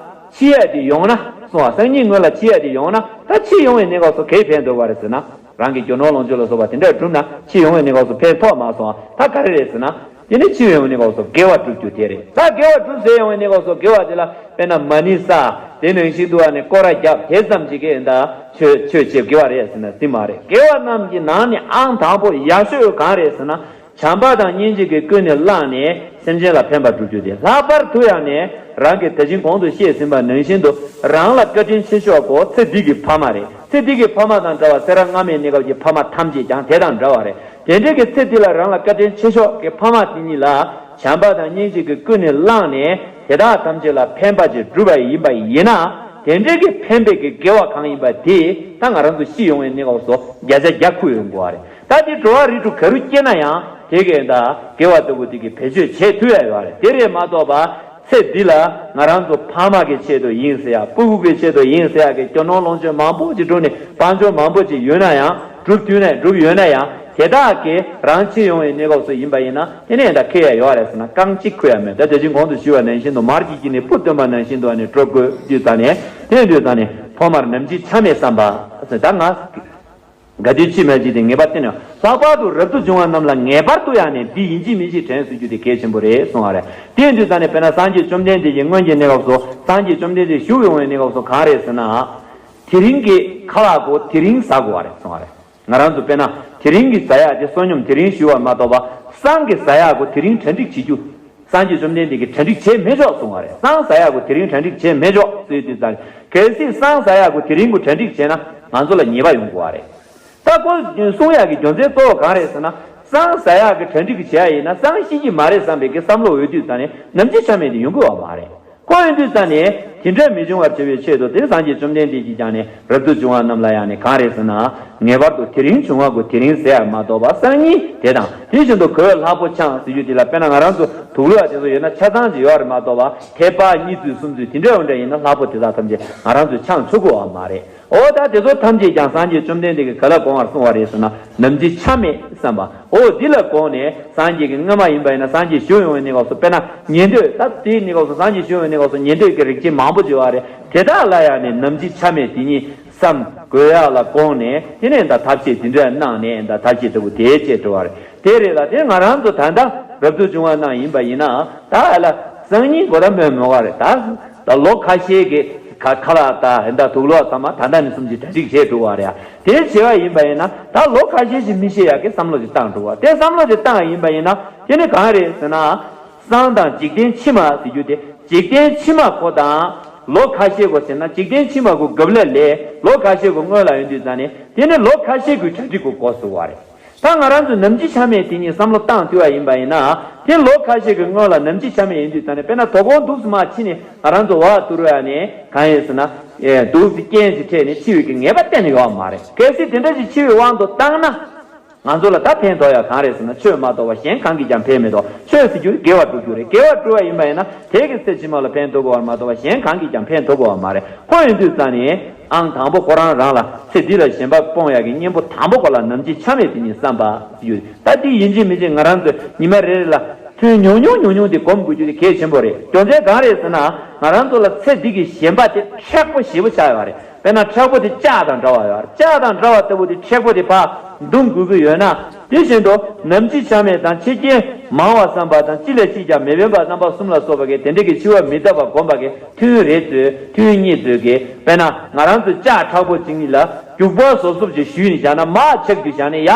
འཆི་ཡ་དེ་ཡོང་ན་སོང་བ། སང་ཉིན་སྔོན་ལ་འཆི་ཡ་དེ་ཡོང་ན། ད་འཆི་ཡོང་བའི་གནས་སྐབས་སུ་གའི་ཕན་ཐོགས་པ་རེད་ཟེར་ན། རང་གི་རྒྱུ་ནོར་ལོངས་སྤྱོད་ལ་སོགས་པ་དེ་འདྲ་བསྒྲུབས་ན་འཆི་ཡོང་བའི་གནས་སྐབས་སུ་ཕན་ཐོགས་མ་སོང་བ། ད་ག་རེ་རེད་ཟེར་ན། དེ་ནི་འཆི་ཡོང་བའི་གནས་སྐབས་སུ་དགེ་བ་སྒྲུབ་རྒྱུ་དེ་རེད། ད་དགེ་བ་སྒྲུབ་ཟེར་ཡོང་བའི་གནས་སྐབས་སུ་དགེ་བ་དེ་ལ་དཔེར་ན་མ་ཎི་བསགས། དེ་ནང་བཞིན་དུ་ཨ་ནི་སྐོར་ར་རྒྱབ། དེ་ཙམ་གྱིས་གའི་ད་ཆོས་ཆོས་བྱེད་དགེ་བ་རེད་ཟེར་ན་དེ་མ་རེད། དགེ་བ་རྣམས་ཀྱི་ནང་ནས་ཨང་དང་པོ་ཡག་ཤོས་གང་རེད་ཟེར་ན། བྱམས་པ་དང་སྙིང་རྗེ་གིས་ཀུན་ནས་བསླངས་ནས་སེམས་ཅན་ལ་ཕན་པ་སྒྲུབ་རྒྱུ་དེ། ལྷག་པར་དུ་ཡང་ནས་རང་གི་ད་ཅིང་གོང་དུ་བཤད་ཟིན་པ་ནང་བཞིན་དུ་རང་ལ་བཀའ་དྲིན་ཆེ་ཤོས་གོ་ཚེ་འདི་གི་ཕ་མ་རེད། ཚེ་འདི་གི་ཕ་མ་དང་འདྲ་བ་ཚེ་རབས་སྔ་མའི་གནས་སྐབས་ཀྱི་ཕ་མ་ཐམས་ཅད་ཀྱང་དེ་དང་འདྲ་བ་རེད། དེ་འདྲའི་གི་ཚེ་འདི་ལ་རང་ལ་བཀའ་དྲིན་ཆེ་ཤོས་ཀྱི་ཕ་མ་དེ་ཉིད་ལ་བྱམས་པ་དང་སྙིང་རྗེ་གིས་ཀུན་ནས་བསླངས་ནས་དེ་དག་ཐམས་ཅད་ལ་ཕན་པ་ཅིག་བསྒྲུབས་པ་ཡིན་པ་ཡིན་ན། དེ་འདྲའི་གི་ཕན་པའི་གི་དགེ་བ་གང་ཡིན་པ་དེ་ད་ང་རང་ཚོ་ཤི་ཡོང་བའི་གནས་སྐབས་སུ་བརྒྱ་ཆ་བརྒྱ་འཁུར་ཡོང་དགོས་པ་རེད། ད་དེ་འགྲོ་བ་རིགས་དྲུག་ག་རུ་སྐྱེས་ན་ཡང་དེ་གའི་ད་དགེ་བ་ལྟ་བུ་དེ་གི་བེད་སྤྱོད་བྱེད་ཐུབ་ཡ་ཡོད་རེད། དེ་རེད་མ་གཏོགས་པ་ཚེ་འདི་ལ་ང་རང་ཚོ་ཕ་མ་གི་ཆེད་དུ་ཡིན་ཟེར་ཡ། སྤུ་གུ་གི་ཆེད་དུ་ཡིན་ཟེར་ཡ་གི་རྒྱུ་ནོར་ལོངས་སྤྱོད་མང་པོ་ཅིག་བསྒྲུབས་ནས་དཔལ་འབྱོར་མང་པོ་ཅིག་ཡོད་ན་ཡང་། བསྒྲུབས་ཐུབ་ན་བསྒྲུབས་ཡོད་ན་ཡང་། དེ་དག་གིས་རང་འཆི་ཡོང་བའི་གནས་སྐབས་སུ་ཡིན་པ་ཡིན་ན་དེ་ནས་ད་ཁེ་ཡ་ཡོད་རེད་ཟེར་ན་རྐང་གཅིག་ཁུར་ཡ་མེད། ད་དེ་བཞིན་གོང་དུ་ཞུས་པ་ནང་བཞིན་དུ་མར་གྱི་དཀྱིལ་ནས་སྤུ་བཏོན་པ་ནང་བཞིན་དུ་ཨ་ནི་འགྲོ་དགོས་དུས་ཙང་ནས། དེ་དུས་ཙང་ནས་ཐོག་མར་ནམ་འཆི་ཆ་མེད་བསམ་པ་ཟེར། ད་ང་ག་དུས་འཆི་མ་འཆི་དེ་ངེས་པ་བསྟན་ནས། ལྷག་པར་དུ་རབ་ཏུ་བྱུང་བ་རྣམས་ལ་ངེས་པར་དུ་ཡང་ནས་འདི་ཡིན་གཅིག་མིན་གཅིག་དྲན་གསོ་རྒྱུ་དེ་གལ་ཆེན་པོ་རེད་གསུང་བ་རེད། དེ་དུས་ཙང་ནས་དཔེར་ན་སངས་རྒྱས་བཅོམ་ལྡན་འདས་ཀྱི་སྔོན་གྱི་གནས་སྐབས་སུ་སངས་རྒྱས་བཅོམ་ལྡན་འདས་བཞུགས་ཡོང་བའི་གནས་སྐབས་སུ་གང་རེད་ཟེར་ན། དེ་རིང་གི་ཁ་ལག་གོ་དེ་རིང་ཟ་དགོས་པ་རེད་གསུང་བ་རེད། ང་རང་ཚོ་དཔེར་ན་དེ་རིང་གི་ཟ་ཡག་དེ་བསོད་སྙོམས་དེ་རིང་ཞུ་བ་མ་གཏོགས་པ། སང་གི་ཟ་ཡག་གོ་དེ་རིང་གྲ་སྒྲིག་བྱེད་རྒྱུ། སངས་རྒྱས་བཅོམ་ལྡན་འདས་ཀྱིས་གྲ་སྒྲིག་བྱེད་མི་ཆོག་གསུང་བ་རེད། སང་ཟ་ཡག་གོ་དེ་རིང་གྲ་སྒྲིག་བྱེད་མི་ཆོག་ཟེར་དུས་ཙང་། གལ་སྲིད་སང་ཟ་ཡག་གོ་དེ་རིང་གོ་གྲ་སྒྲིག་བྱས་ན་ང་ཚོ་ལ་ཉེས་པ་ཡོང་དགོས་པ་རེད། ད་ཁོ་གསུང་ཡག་གི་རྒྱུ་མཚན་གཙོ་བོ་གང་རེད་ཟེར་ན། སང་ཟ་ཡག་གི་གྲ་སྒྲིག་བྱེད་ཡ་ཡིན་ན་སང་ཤི་གི་མ་རེད་བསམ་པའི་གི་བསམ་བློ་འོས་དུས་ཙང་ནས་ནམ་འཆི་ཆ་མེད་དེ་ཡོང་གི་ཡོད་མ་རེད། ཁོ་ཡོང་དུས་ཙང་ནས་དེ་འདྲ་མི་འབྱུང་བར་བྱ་བའི་ཆེད་དུ་དེ་སངས་རྒྱས་བཅོམ་ལྡན་འདས་ཀྱིས་ཀྱང་ནས་རབ་ཏུ་བྱུང་བ་རྣམས་ལ་ཡང་ནས་གང་རེད་ཟེར་ན། ངེས་པར་དུ་དེ་རིང་བྱུང་བ་གོ་དེ་རིང་ཟེར་ཡ་མ་གཏོགས་པ་སང་ཉིན་དེ་དང་དེ་བཞིན་དུ་གོས་ལྷག་པོ་འཆང་ཟེར་རྒྱུ་དེ་ལ་དཔེར་ན་ང་རང་ཚོ་དུག་ལོག་དེ་ཚོ་ཡོད་ན་ཆ་ཚང་ཅིག་ཡོད་རེད་མ་གཏོགས་པ་ཐེག་པ་གཉིས་བཙུན་གསུམ་བཙུན་དེ་འདྲ་ཡོང་འདྲ་ཡིན་ན་ལྷག་པོ་དེ་དག་ཐམས་ཅད་ང་རང་ཚོས་འཆང་ཆོག་གི་ཡོད་མ་རེད། འོ་ད་དེ་ཚོ་ཐམས་ཅད་ཀྱང་སངས་རྒྱས་བཅོམ་ལྡན་འདས་ཀྱིས་ག་ལ་དགོངས་པར་གསུངས་པ་རེད་ཟེར་ན་ནམ་འཆི་ཆ་མེད་བསམ་པ། འོ་འདི་ལ་དགོངས་ནས་སངས་རྒྱས་ཀྱི་སྔ་མ་ཡིན་པ་ཡིན་ན་སངས་རྒྱས་བཞུགས་ཡོང་བའི་གནས་སྐབས་སུ་དཔེར་ན་ཉན་ཐོས་ད་དེའི་གནས་སྐབས་སུ་སངས་རྒྱས་བཞུགས་ཡོང་བའི་གནས་སྐབས་སུ་ཉན་ཐོས་ཀྱི་རིགས་ཅན་མང་པོ་བྱུང་བ་རེད། དེ་དག་ལ་ཡང་ནི་ནམ་འཆི་ཆ་མེད་དེ་ཉིད་བསམ་དགོས་ཡ་ལ་དགོངས་ནས་དེ་ནས་ད་ཐབས་ཤེས་དེ་འདྲ་གནང་ནས་ད་ཐབས་ཤེས་ལྟ་བུ་དེ་བྱས་འགྲོ་བ་རེད། དེ་རེད་ལ་དེ་ང་རང་ཚོ་ད་ལྟ་རབ་ཏུ་བྱུང་བ་རྣམས་ཡིན་པ་ཡིན་ན་ད་ཨ་ལ་སང་ཉིན་གོ་ད་སྨོན་མོ་ག་རེད། ད་ད་ལོ་ཁ་ཤས་ཀྱི་ ཁ་ཁ་ལག་དང་ཧན་ད་དུག་ལོག་ཚང་མ་ད་ལྟ་ནས་བཟུང་གི་གྲ་སྒྲིག་བྱས་འགྲོ་བ་རེད་ཡ། དེ་བྱས་པ་ཡིན་པ་ཡིན་ན་ད་ལོ་ཁ་ཤས་ཤིག་མི་ཤེས་ཡ་གི་བསམ་བློ་ཞིག་བཏང་འགྲོ་བ། དེ་བསམ་བློ་ཞིག་བཏང་ཡིན་པ་ཡིན་ན་དེ་ནི་གང་རེད་ཟེར་ན། སང་དང་འཇིག་རྟེན་ཕྱི་མ་ཟེར་རྒྱུ་དེ། འཇིག་རྟེན་ཕྱི་མ་ཁོ་དང་། ལོ་ཁ་ཤས་གོ་ཟེར་ན་འཇིག་རྟེན་ཕྱི་མ་གོ་གབ་ལ་ལས་ལོ་ཁ་ཤས་གོ་སྔོན་ལ་ཡོང་དུས་ཙང་ནས་དེ་ནི་ལོ་ཁ་ཤས་གོ་གྲ་སྒྲིག་གོ་གོ་སོ་བ་རེད། ད་ང་རང་ཚོ་ནམ་འཆི་ཆ་མེད་དེ་ཉིད་བསམ་བློ་བཏང་ཐུབ་པ་ཡིན་པ་ཡིན་ན། དེ་ལོ་ཁ་ཤས་ཀྱི་སྔོན་ལ་ནམ་འཆི་ཆ་མེད་ཡིན་དུས་ད་ནི་དཔེར་ན་དོ་དགོང་འདུག་སེ་མར་ཕྱིན་ནས་ང་རང་ཚོ་བ་བཏུར་བ་ནས་གང་ཡིན་ཟེར་ན། ཨེ་འདུག་སེ་རྐྱེན་ཞིག་འཕྲད་ནས་འཆི་བའི་གི་ངེས་པ་གཏན་ནས་ཡོད་པ་མ་རེད། གལ་སྲིད་དེ་འདྲ་ཞིག་འཆི་བའི་དབང་དུ་བཏང་ན། ང་ཚོ་ལ་ད་ཕན་ཐོགས་ཡ་གང་རེད་ཟེར་ན་ཆོས་མ་གཏོགས་པ་གཞན་གང་གིས་ཀྱང་ཕན་མི་ཐོགས། ཆོས་ཟེར་རྒྱུ་དགེ་བ་སྒྲུབ་རྒྱུ་རེད། དགེ་བ་སྒྲུབ་པ་ཡིན་པ་ཡིན་ན་དེ་གི་ཚེ་ཕྱི་མ་ལ་ཕན་ཐོགས་དགོས་པ་མ་གཏོགས་པ་གཞན་གང་གིས་ཀྱང་ཕན་ཐོགས་དགོས་པ་མ་རེད། ཁོ་ཡིན་དུས་ཙང་ནས། ཨང་དང་པོ་ཁོ་རང་རང་ལ་ཚེ་འདི་ལ་ཞེན་པ་སྤོང་ཡག་གི་གཉེན་པོ་དང་པོ་ཁོ་ལ་ནམ་འཆི་ཆ་མེད་དེ་ཉིད་བསམ་པ་ཡོད། ད་འདི་ཡིན་གཅིག་མིན་གཅིག་ང་རང་ཚོས་ཉི་མ་རེ་རེ་ལ་ཐུན་ཉུང་ཉུང་ཉུང་ཉུང་དེ་སྒོམ་དགོས་རྒྱུ་དེ་གལ་ཆེན་པོ་རེད། རྒྱུ་མཚན་གང་རེད་ཟེར་ན་ང་རང་ཚོ་ལ་ཚེ་འདི་གི་ཞེན་པ་དེ་མཁྲེགས་པོ་ཞེ་པོ་ཆགས་ཡོད་རེད། དཔེར་ན་མཁྲེགས་པོ་དེ་ལྕགས་དང་འདྲ་བ་ཡོད་རེད། ལྕགས་དང་འདྲ་བ་ལྟ་བུ་དེ་མཁྲེགས་པོ་དེ་ཕར་བརྡུང་དགོས་ཀྱི་ཡོད་ན། དེ་བཞིན་དུ་ནམ་འཆི་ཆ་མེད་དང་འཆི་རྐྱེན་མང་བ་བསམ་པ་དང་ཅི་ལས་ཅིས་ཀྱང་མི་ཕན་པ་རྣམ་པ་གསུམ་ལ་སོགས་པ་གི་དེ་འདྲ་གི་འཆི་བ་མི་རྟག་པ་སྒོམ་པ་གི་ཐུན་རེ་ཚོས་ཐུན་གཉིས་ཚོས་ཀྱི་དཔེར་ན་ང་རང་ཚོ་ལྕགས་མཁྲེགས་པོ་ཅིག་ལ་རྒྱུག་པ་ཟོབ་ཟོབ་ཅིག་གཞུས་ནས་བཞག་ན་མར་ཆག་རྒྱུ་བཞག་ནས་ཡ།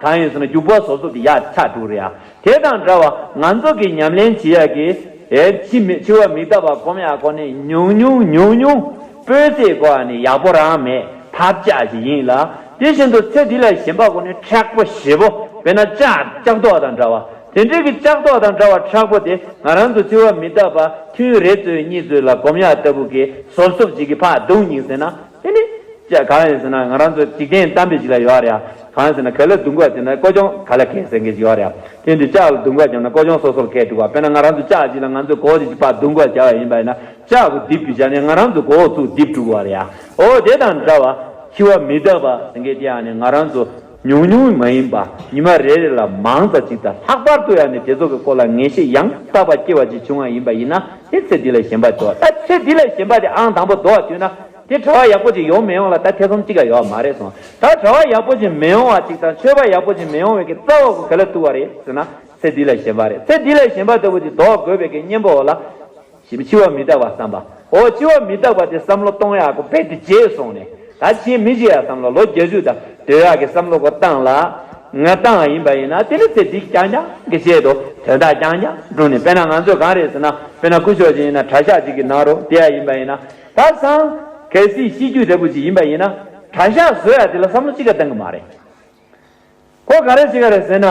གང་ཡིན་ཟེར་ན་རྒྱུག་པ་ཟོབ་ཟོབ་དེ་ཡ་ཆག་འགྲོ་རེད་ཡ། དེ་དང་འདྲ་བ་ང་ཚོ་གི་ཉམས་ལེན་བྱེད་ཡ་གི་ཨེ་འཆི་མེད་འཆི་བ་མི་རྟག་པ་སྒོམ་ཡ་གོ་ནས་ཉུང་ཉུང་ཉུང་ཉུང་སྤོས་ཚད་གོ་བ་ནི་ཡག་པོ་རང་མེད་ཐབས་ཆག་ཅིག་ཡིན་ལ། དེ་བཞིན་དུ་ཚེ་འདི་ལ་ཞེན་པ་གོ་ནི་མཁྲེགས་པོ་ཞེ་པོ་དཔེར་ན་ལྕགས་ལྕགས་ཏོག་དང་འདྲ་བ། དེ་འདྲའི་གི་ལྕགས་ཏོག་དང་འདྲ་བ་མཁྲེགས་པོ་དེ་ང་རང་ཚོ་འཆི་བ་མི་རྟག་པ་ཐུན་རེ་ཚོད་གཉིས་ཚོད་ལ་སྒོམ་ཡག་ལྟ་བུ་གི་ཟོབ་ཟོབ་ཅིག་གི་ཕར་བརྡུང་ཉིན་ཟེར་ན་དེ་ནི་ལྕགས་གང་ཡིན་ཟེར་ན་ང་རང་ཚོ་འཇིག་རྟེན་གཏམ་དཔེ་ཅིག་ལ་ཡོད་རེད་ཡ། གང་ཡིན་ཟེར་ན་ག་ལ་བརྡུང་གོ་ཟེར་ན་ཀོ་ཅོང་ག་ལ་གས་ཟེར་མཁན་ཅིག་ཡོད་རེད་ཡ། དེ་འདི་ལྕགས་ལ་བརྡུང་གོ་བརྒྱབ་ན་ཀོ་ཅོང་སོ་སོར་གས་འགྲོ་ག་དཔེར་ན་ང་རང་ཚོ་ལྕགས་ཅིག་ལ་ང་ཚོས་གོ་ཅིག་ཕར་བརྡུང་གོ་བརྒྱབ་པ་ཡིན་པ་ཡིན་ན་ལྕགས་གོ་རྡིབ་ཀྱི་བྱ་ནས་ང་རང་ཚོ་གོ་ཚུགས་རྡིབ་འགྲོ་ག་རེད་ཡ། འོ་དེ་དང་འདྲ་བ། འཆི་བ་མི་རྟག་པ་ཟེར་མཁན་དེ་ཡང་ནི་ང་རང་ཚོ་ཉུང་ཉུང་མ་ཡིན་པ་ཉི་མ་རེ་རེ་ལ་མང་ཙམ་ཅིག་དང་ལྷག་པར་དུ་ཡང་ནི་དེ་ཚོ་གི་སྐོར་ལ་ངེས་ཤེས་ཡང་དག་པ་སྐྱེ་བ་ཅིག་བྱུང་བ་ཡིན་པ་ཡིན་ན་དེ་ཚེ་འདི་ལ་ཞེན་པ་དོ། ད་ཚེ་འདི་ལ་ཞེན་པ་དེ་ཨང་དང་པོ་དོ་བ་དུས་ན་དེ་གྲྭ་བ་ཡག་པོ་ཅིག་ཡོང་མི་ཡོང་ལ་ད་ཐེ་ཚོམ་ཅིག་ག་ཡོད་མ་རེད་སོང་། ད་གྲྭ་བ་ཡག་པོ་ཅིག་མི་ཡོང་བ་ཅིག་དང་ཆོས་པ་ཡག་པོ་ཅིག་མི་ཡོང་བའི་གི་རྩ་བ་གོ་ག་ལ་ཐུག་པ་རེད་ཟེར་ན་ཚེ་འདི་ལ་ཞེན་པ་རེད། ཚེ་འདི་ལ་ཞེན་པ་ལྟ་བུ་དེ་དོ་དགོས་པའི་གི་གཉེན་པོ་འོ་ལ། ཞེས་འཆི་བ་མི་རྟག་པ་བསམ་པ། འོ་འཆི་བ་མི་རྟག་པ་དེ་བསམ་བློ་གཏོང་ཡག་གོ་རྦད་དེ་བརྗེད་སོང་ནས་ད་ཕྱིན་མི་བརྗེད་ཡ་བསམ་བློ་ལོ་བརྒྱད་ཅུ་དང་སྡོད་ཡག་གི་བསམ་བློ་གོ་བཏང་ལ། ང་བཏང་བ་ཡིན་པ་ཡིན་ན་དེ་ནི་ཚེ་འདི་རྐྱང་རྐྱང་གི་ཆེད་དུ་དོན་དག་རྐྱང་རྐྱང་བསྒྲུབས་ནས་དཔེར་ན་ང་ཚོས་གང་རེད་ཟེར་ན་དཔེར་ན་སྐུ་ཞབས་ཅིག་ཡིན་ན་གྲྭ་ཤག་ཅིག་གི་ནང་རུ་བསྡད་ཡ་ཡིན་པ་ཡིན་ན་ད་སང་གལ་སྲིད་ཤི་རྒྱུ་འདྲ་པོ་ཅིག་ཡིན་པ་ཡིན་ན་གྲྭ་ཤག་བཟོ་ཡ་དེ་ལ་བསམ་བློ་གཅིག་ཀྱང་གཏང་གི་མ་རེད། ཁོ་ག་རེ་བྱེད་ཀྱི་རེད་ཟེར་ན།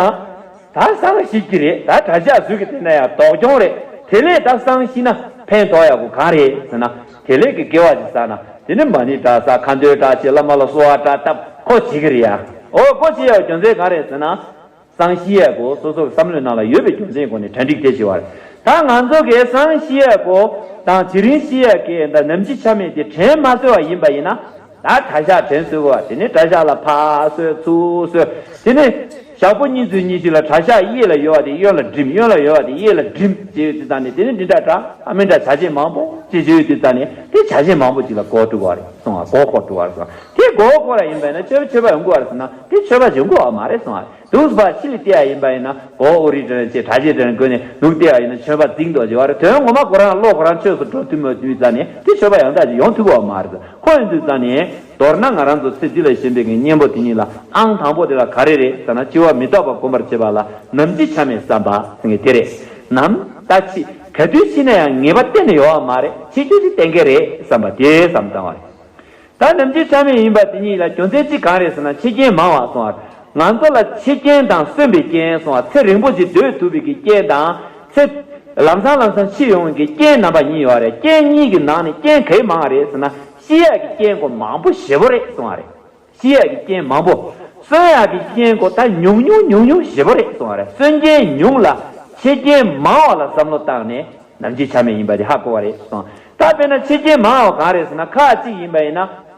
ད་སང་ཤི་གི་རེད། ད་གྲྭ་ཤག་བཟོས་ཀྱི་དེ་ན་ཡང་དོགས་སྐྱོང་རེད། དེ་ལས་ད་སང་ཤི་ན་ཕན་ཐོགས་ཡག་པོ་གང་རེད་ཟེར་ན། དེ་ལས་ཀྱི་དགེ་བ་ཅིག་བསགས་ན་དེ་ནི་མ་ཎི་གྲྭ་ས་ཁ་འདོན་གྲྭ་ཆེ་བླ་མ་ལ་གསོལ་བ་གྲྭ་བཏབ་ཁོ་བྱེད་ཀྱི་རེད་ཡ། འོ་ཁོ་བྱེད་ཡག་རྒྱུ་མཚན་གང་རེད་ཟེར་ན། སང་ཤི་ཡག་གོ་སོ་སོའི་བསམ་བློའི་ནང་ལ་ཡོད་པའི་རྒྱུ་མཚན་སྒོ་ནས་གྲ་སྒྲིག་དེ་བྱེད་པ་རེད། ད་ང་ཚོ་གིས་སང་ཤི་ཡག་གོ་དང་དེ་རིང་ཤི་ཡག་གི་ད་ནམ་འཆི་ཆ་མེད་དེ་དྲན་མ་སོས་པ་ཡིན་པ་ཡིན་ན། ད་གྲྭ་ཤག་དྲན་གསོས་པ་དེ་ནི་གྲྭ་ཤག་ལ་ཕར་གསོལ་ཚུར་གསོལ། དེ་ནི་ཞག་པོ་གཉིས་ཚོད་གཉིས་ཤིག་ལ་གྲྭ་ཤག་གཡས་ལ་ཡོད་པ་དེ་གཡོན་ལ་འགྲིམ། གཡོན་ལ་ཡོད་པ་དེ་གཡས་ལ་འགྲིམ་བྱས་ཡོད་དུས་ཙང་ནས་དེ་ནི་འདི་འདྲ་འདྲ་ཨ་མི་འདྲ་བྱ་བྱེད་མང་པོ་ཅིག་བྱས་ཡོད་དུས་ཙང་ནས་དེ་བྱ་བྱེད་མང་པོ་ཅིག་ལ་མགོ་འཁོར་འགྲོ་བ་རེད་གསུངས་པ། མགོ་འཁོར་འགྲོ་བ་རེད་གསུངས་པ། དེ་མགོ་འཁོར་བ་ཡིན་པ་ཡིན་ན་ཆོས་པ་ཆོས་པ་ཡོང་དགོས་པ་རེད་ཟེར་ན་དེ་ཆོས་པ་ཅིག་ཡོང་དགོས་པ་མ་རེད་གསུངས་པ། འདུག་སེ་ཕར་ཕྱི་ལ་བལྟས་པ་ཡིན་པ་ཡིན་ན་མགོ་བོ་རིལ་བྲོས་ནས་གྲྭ་ཆས་དྲན་དགོས་ནས་ལུག་བལྟས་པ་ཡིན་ན་ཆོས་པ་རྫིག་མདོག་ཅིག་ཡོད་རེད། དོན་ངོ་མ་ཁོ་རང་བློ་ཁོ་རང་ཆོས་སུ་འགྲོ་ཐུབ་མ་ཐུབ་ཙང་ནས་དེ་ཆོས་པ་ཡང་དག་ཅིག་ཡོང་ཐུབ་པ་མ་རེད། ཁོ་ཡིན་དུས་ཙང་ནས་མདོར་ན་ང་རང་ཚོ་ཚེ་འདི་ལ་ཞེན་པའི་གི་གཉེན་པོ་དེ་ཉིད་ལ་ཨང་དང་པོ་དེ་ལ་ག་རེ་རེད་ཟེར་ན་འཆི་བ་མི་རྟག་པ་སྒོམ་པར་བྱེད་པ་ལ་ནམ་འཆི་ཆ་མེད་བསམ་པ་ཟེར་མཁན་དེ་རེད། ནམ་ད་འཆི་ག་དུས་འཆི་ན་ཡང་ངེས་པ་གཏན་ནས་ཡོད་པ་མ་རེད། འཆི་རྒྱུ་ཞིག་གཏན་འཁེལ་རེད་བསམ་པ་དེ་བསམ་བཏང་བ་རེད། ད་ནམ་འཆི་ཆ་མེད་ཡིན་པ་དེ་ཉིད་ལ་རྒྱུ་མཚན་གཅིག་གང་རེད་ཟེར་ན་འཆི་རྐྱེན་མང་བ་སོང་བ། ང་ཚོ་ལ་འཆི་རྐྱེན་དང་གསོན་པའི་རྐྱེན་སོང་བ་ཚེ་རིང་པོ་ཞིག་སྡོད་ཐུབ་པའི་གི་རྐྱེན་དང་ཚེ་ལམ་སང་ལམ་སང་འཆི་ཡོང་བའི་གི་རྐྱེན་རྣམ་པ་གཉིས་ཡོད་རེད། རྐྱེན་གཉིས་ཀྱི་ནང་ནས་རྐྱེན་ག་གི་མང་བ་རེད་ཟེར་ན་ཤི་ཡག་གི་རྐྱེན་ཁོ་མང་པོ་ཞེ་པོ་རེད་སོང་བ་རེད། ཤི་ཡག་གི་རྐྱེན་མང་པོ། གསོན་ཡག་གི་རྐྱེན་ཁོ་ད་ཉུང་ཉུང་ཉུང་ཉུང་ཞེ་པོ་རེད་སོང་བ་རེད། གསོན་རྐྱེན་ཉུང་ལ་འཆི་རྐྱེན་མང་བ་ལ་བསམ་བློ་བཏང་ནས། ནམ་འཆི་ཆ་མེད་ཡིན་པ་དེ་ཧ་གོ་བ་རེད་སོང་། ད་དཔེར་ན་འཆི་རྐྱེན་མང་བ་གང་རེད་ཟེར་ན་ཁག་ཅིག་ཡིན་པ་ཡིན་ན།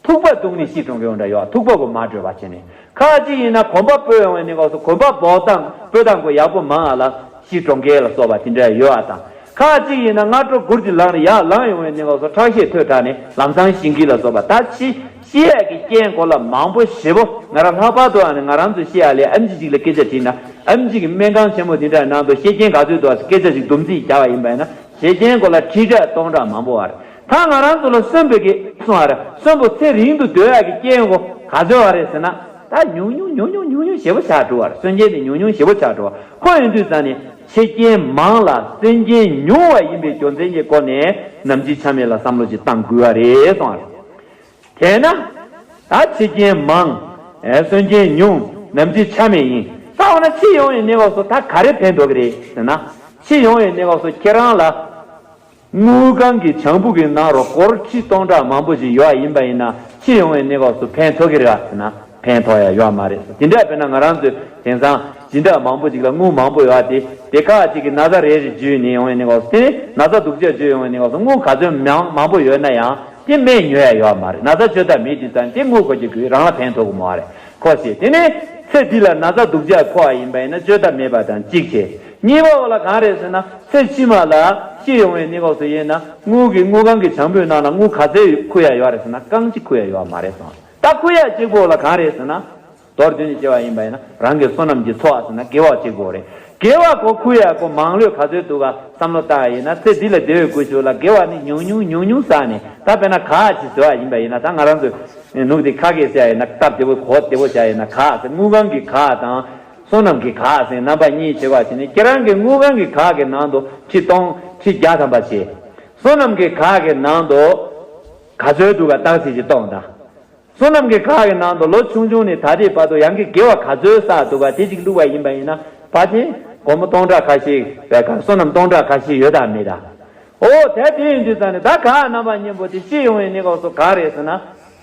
ཐུག་པ་བརྡུངས་ནས་ཤི་གྲོངས་མཁན་འདྲ་ཡོད། ཐུག་པ་གོ་མ་འགྲོལ་བ་བྱས་ནས། ཁག་ཅིག་ཡིན་ན་གོམ་པ་སྤོས་ཡོང་བའི་གནས་སྐབས་སུ་གོམ་པ་སྤོ་སྟངས་སྤོ་སྟངས་གོ་ཡག་པོ་མང་བ་ལ་ཤི་གྲོངས་མཁན་ལ་སོགས་པ་དེ་འདྲ་ཡོད་པ་དང་། ཁག་ཅིག་ཡིན་ན་སྔ་དྲོ་སྒུར་གྱི་ལངས་ནས་ཡར་ལངས་ཡོང་བའི་གནས་སྐབས་སུ་ཁྲག་ཤེད་མཐོ་དྲགས་ནས་ལམ་སང་ཤི་མཁན་ལ་སོགས་པ་ད་འཆི། ཤི་ཡག་གི་རྐྱེན་སྐོར་ལ་མང་པོ་ཞེ་པོ་ང་རང་ལྷག་པར་དུ་ཨ་ནི་ང་རང་ཚོ་ཤི་ཡག་ལས་ཨེམ་ཆི་ཅིག་ལ་སྐད་ཆ་དྲིས་ན་ཨེམ་ཆི་གི་སྨན་ཁང་ཆེན་མོ་དེ་འདྲ་ནང་དུ་ཤི་རྐྱེན་ག་ཚོད་འདུག་སྐད་ཆ་ཅིག་སྡོམ་རྩིས་བྱ་བ་ཡིན་པ་ཡིན་ན་ཤི་རྐྱེན་སྐོར་ལ་ཁྲི་ཕྲག་སྟོང་ཕྲག་མང་པོ་བར་ ད་ང་རང་ཚོ་ལ་གསོན་པོ་གི་གསུང་བ་རེད། གསོན་པོ་ཚེ་རིང་དུ་སྡོད་ཡག་གི་རྐྱེན་གོ་ག་ཚོད་བ་རེད་ཟེར་ན། ད་ཉུང་ཉུང་ཉུང་ཉུང་ཉུང་ཉུང་ཞེ་པོ་ཆགས་འགྲོ་བ་རེད། གསོན་རྐྱེན་དེ་ཉུང་ཉུང་ཞེ་པོ་ཆགས་འགྲོ་བ། ཁོ་ཡིན་དུས་ཙང་ནས་འཆི་རྐྱེན་མང་ལ་གསོན་རྐྱེན་ཉུང་བ་ཡིན་པའི་རྒྱུ་མཚན་གྱི་སྒོ་ནས་ནམ་འཆི་ཆ་མེད་ལ་བསམ་བློ་ཅིག་བཏང་དགོས་བ་རེད་གསུང་བ་རེད། དེས་ན། ད་འཆི་རྐྱེན་མང་། ཨེ་གསོན་རྐྱེན་ཉུང་། ནམ་འཆི་ཆ་མེད་ཡིན། ད་འོ་ན་འཆི་ཡོང་བའི་གནས་སྐབས་སུ་ད་ག་རེ་ཕན་ཐོགས་ཀྱི་རེད་ཟེར་ན། འཆི་ཡོང་བའི་གནས་སྐབས་སུ་ཁྱེད་རང་ལ། དངུལ་ཁང་གི་བྱང་བུ་གི་ནང་རུ་སྒོར་ཁྲི་སྟོང་ཕྲག་མང་པོ་ཞིག་ཡོད་ཡིན་པ་ཡིན་ན་འཆི་ཡོང་བའི་གནས་སྐབས་སུ་ཕན་ཐོགས་ཀྱི་རེད་ཟེར་ན་ཕན་ཐོགས་ཡ་ཡོད་མ་རེད། དེ་འདྲ་དཔེར་ན་ང་རང་ཚོའི་དེང་སང་སྦྱིན་བདག་མང་པོ་ཞིག་ལ་དངུལ་མང་པོ་ཡོད་དེ་དེ་ཁག་ཅིག་གི་ན་ཚ་རེ་རེ་བཅོས་ནས་ཡོང་བའི་གནས་སྐབས་སུ་དེ་ནི་ན་ཚ་སྡུག་ཅག་བཅོས་ཡོང་བའི་གནས་སྐབས་སུ་དངུལ་ག་ཚོད་མང་མང་པོ་ཡོད་ན་ཡང་། དེ་སྨན་ཉོ་ཡ་ཡོད་མ་རེད། ན་ཚ་བཅོས་ཐབས་མེད་དུས་ཙང་དེ་དངུལ་གོ་རྒྱུ་དགོས་རང་ལ་ཕན་ཐོགས་ཀྱི་མ་རེད། ཁོ་ཞེས་དེ་ནས་ཚེ་འདི་ལ་ན་ཚ་སྡུག་ཅག་ཕོག་པ་ཡིན་པ་ཡིན་ན་བཅོས་ཐབས་མེད་པ་དང་གཅིག་བྱས། གཉིས་པ་འོ་ལ་གང་རེད་ཟེར་ན་ཚེ་ཕྱི་མ་ལ་ཤི་ཡོང་བའི་གནས་སྐབས་སུ་ཡིན་ན་དངུལ་གྱི་དངུལ་ཁང་གི་བྱང་བུའི་ནང་ལ་དངུལ་ག་ཚོད་ཁུར་ཡ་ཡོད་རེད་ཟེར་ན་རྐང་གཅིག་ཁུར་ཡ་ཡོད་མ་རེད་སོང་། ད་ཁུར་ཡ་གཅིག་པོ་འོ་ལ་གང་རེད་ཟེར་ན། མདོར་བསྡུས་ནས་བྱས་པ་ཡིན་པ་ཡིན་ན་རང་གི་བསོད་ནམས་ཀྱི་འཚོ་བ་ཟེར་ན་དགེ་བ་གཅིག་པོ་རེད། དགེ་བ་གོ་ཁུར་ཡ་གོ་མང་ལོས་ག་ཚོད་འདུག་ག་བསམ་བློ་བཏང་ཡ་ཡིན་ན་ཚེ་འདི་ལ་བདེ་བའི་སྒོ་ཞུགས་ལ་དགེ་བ་ནི་ཉུང་ཉུང་ཉུང་ཉུང་བསགས་ནས་ད་དཔེར་ན་ག་ཅིག་ཟེར་བ་ཡིན་པ་ཡིན་ན་ད་ང་རང་ཚོས་ནུབ་དེ་ཁ་སྐད་ཟེར་ཡ་ཡིན་ན་སྟབས་བདེ་པོ་གོ་བདེ་པོ་བྱ་ཡ་ཡིན་ན་ག་ཟེར་དངུལ་ཁང་གི་ག་དང་བསོད་ནམས་ཀྱི་ག་ཟེར་རྣམ་པ་གཉིས་བྱེད་པ་བྱས་ནས་ཁྱེད་རང་གི་དངུལ་ཁང་གི་ག་གི་ནང་དུ་ཁྲི་སྟོང་ཁྲི་བརྒྱ་ཐམ་པ་བྱས། བསོད་ནམས་ཀྱི་ག་གི་ནང་དུ་ག་ཚོད་འདུག་ག་བརྟག་དཔྱད་ཅིག་གཏོང་དང་། བསོད་ནམས་ཀྱི་ག་གི་ནང་དུ་ལོ་ཆུང་ཆུང་ནས་ད་ལྟའི་བར་དུ་ཡང་གི་དགེ་བ་ག་ཚོད་བསགས་འདུག་ག་དེ་གཅིག་བླུགས་པ་ཡིན་པ་ཡིན་ན་ཕལ་ཆེར་སྒོར་མོ་སྟོང་ཕྲག་ཁ་ཤས་བས་ག་བསོད་ནམས་སྟོང་ཕྲག་ཁ་ཤས་ཡོད་དམ་མེད་དམ། འོ་དེ་དེ་ཡིན་དུས་ཙང་ནས་ད་ག་རྣམ་པ་གཉིས་པོ་དེ་ཤི་ཡོང་བའི་གནས་སྐབས་སུ་ག་རེད་ཟེར་ན།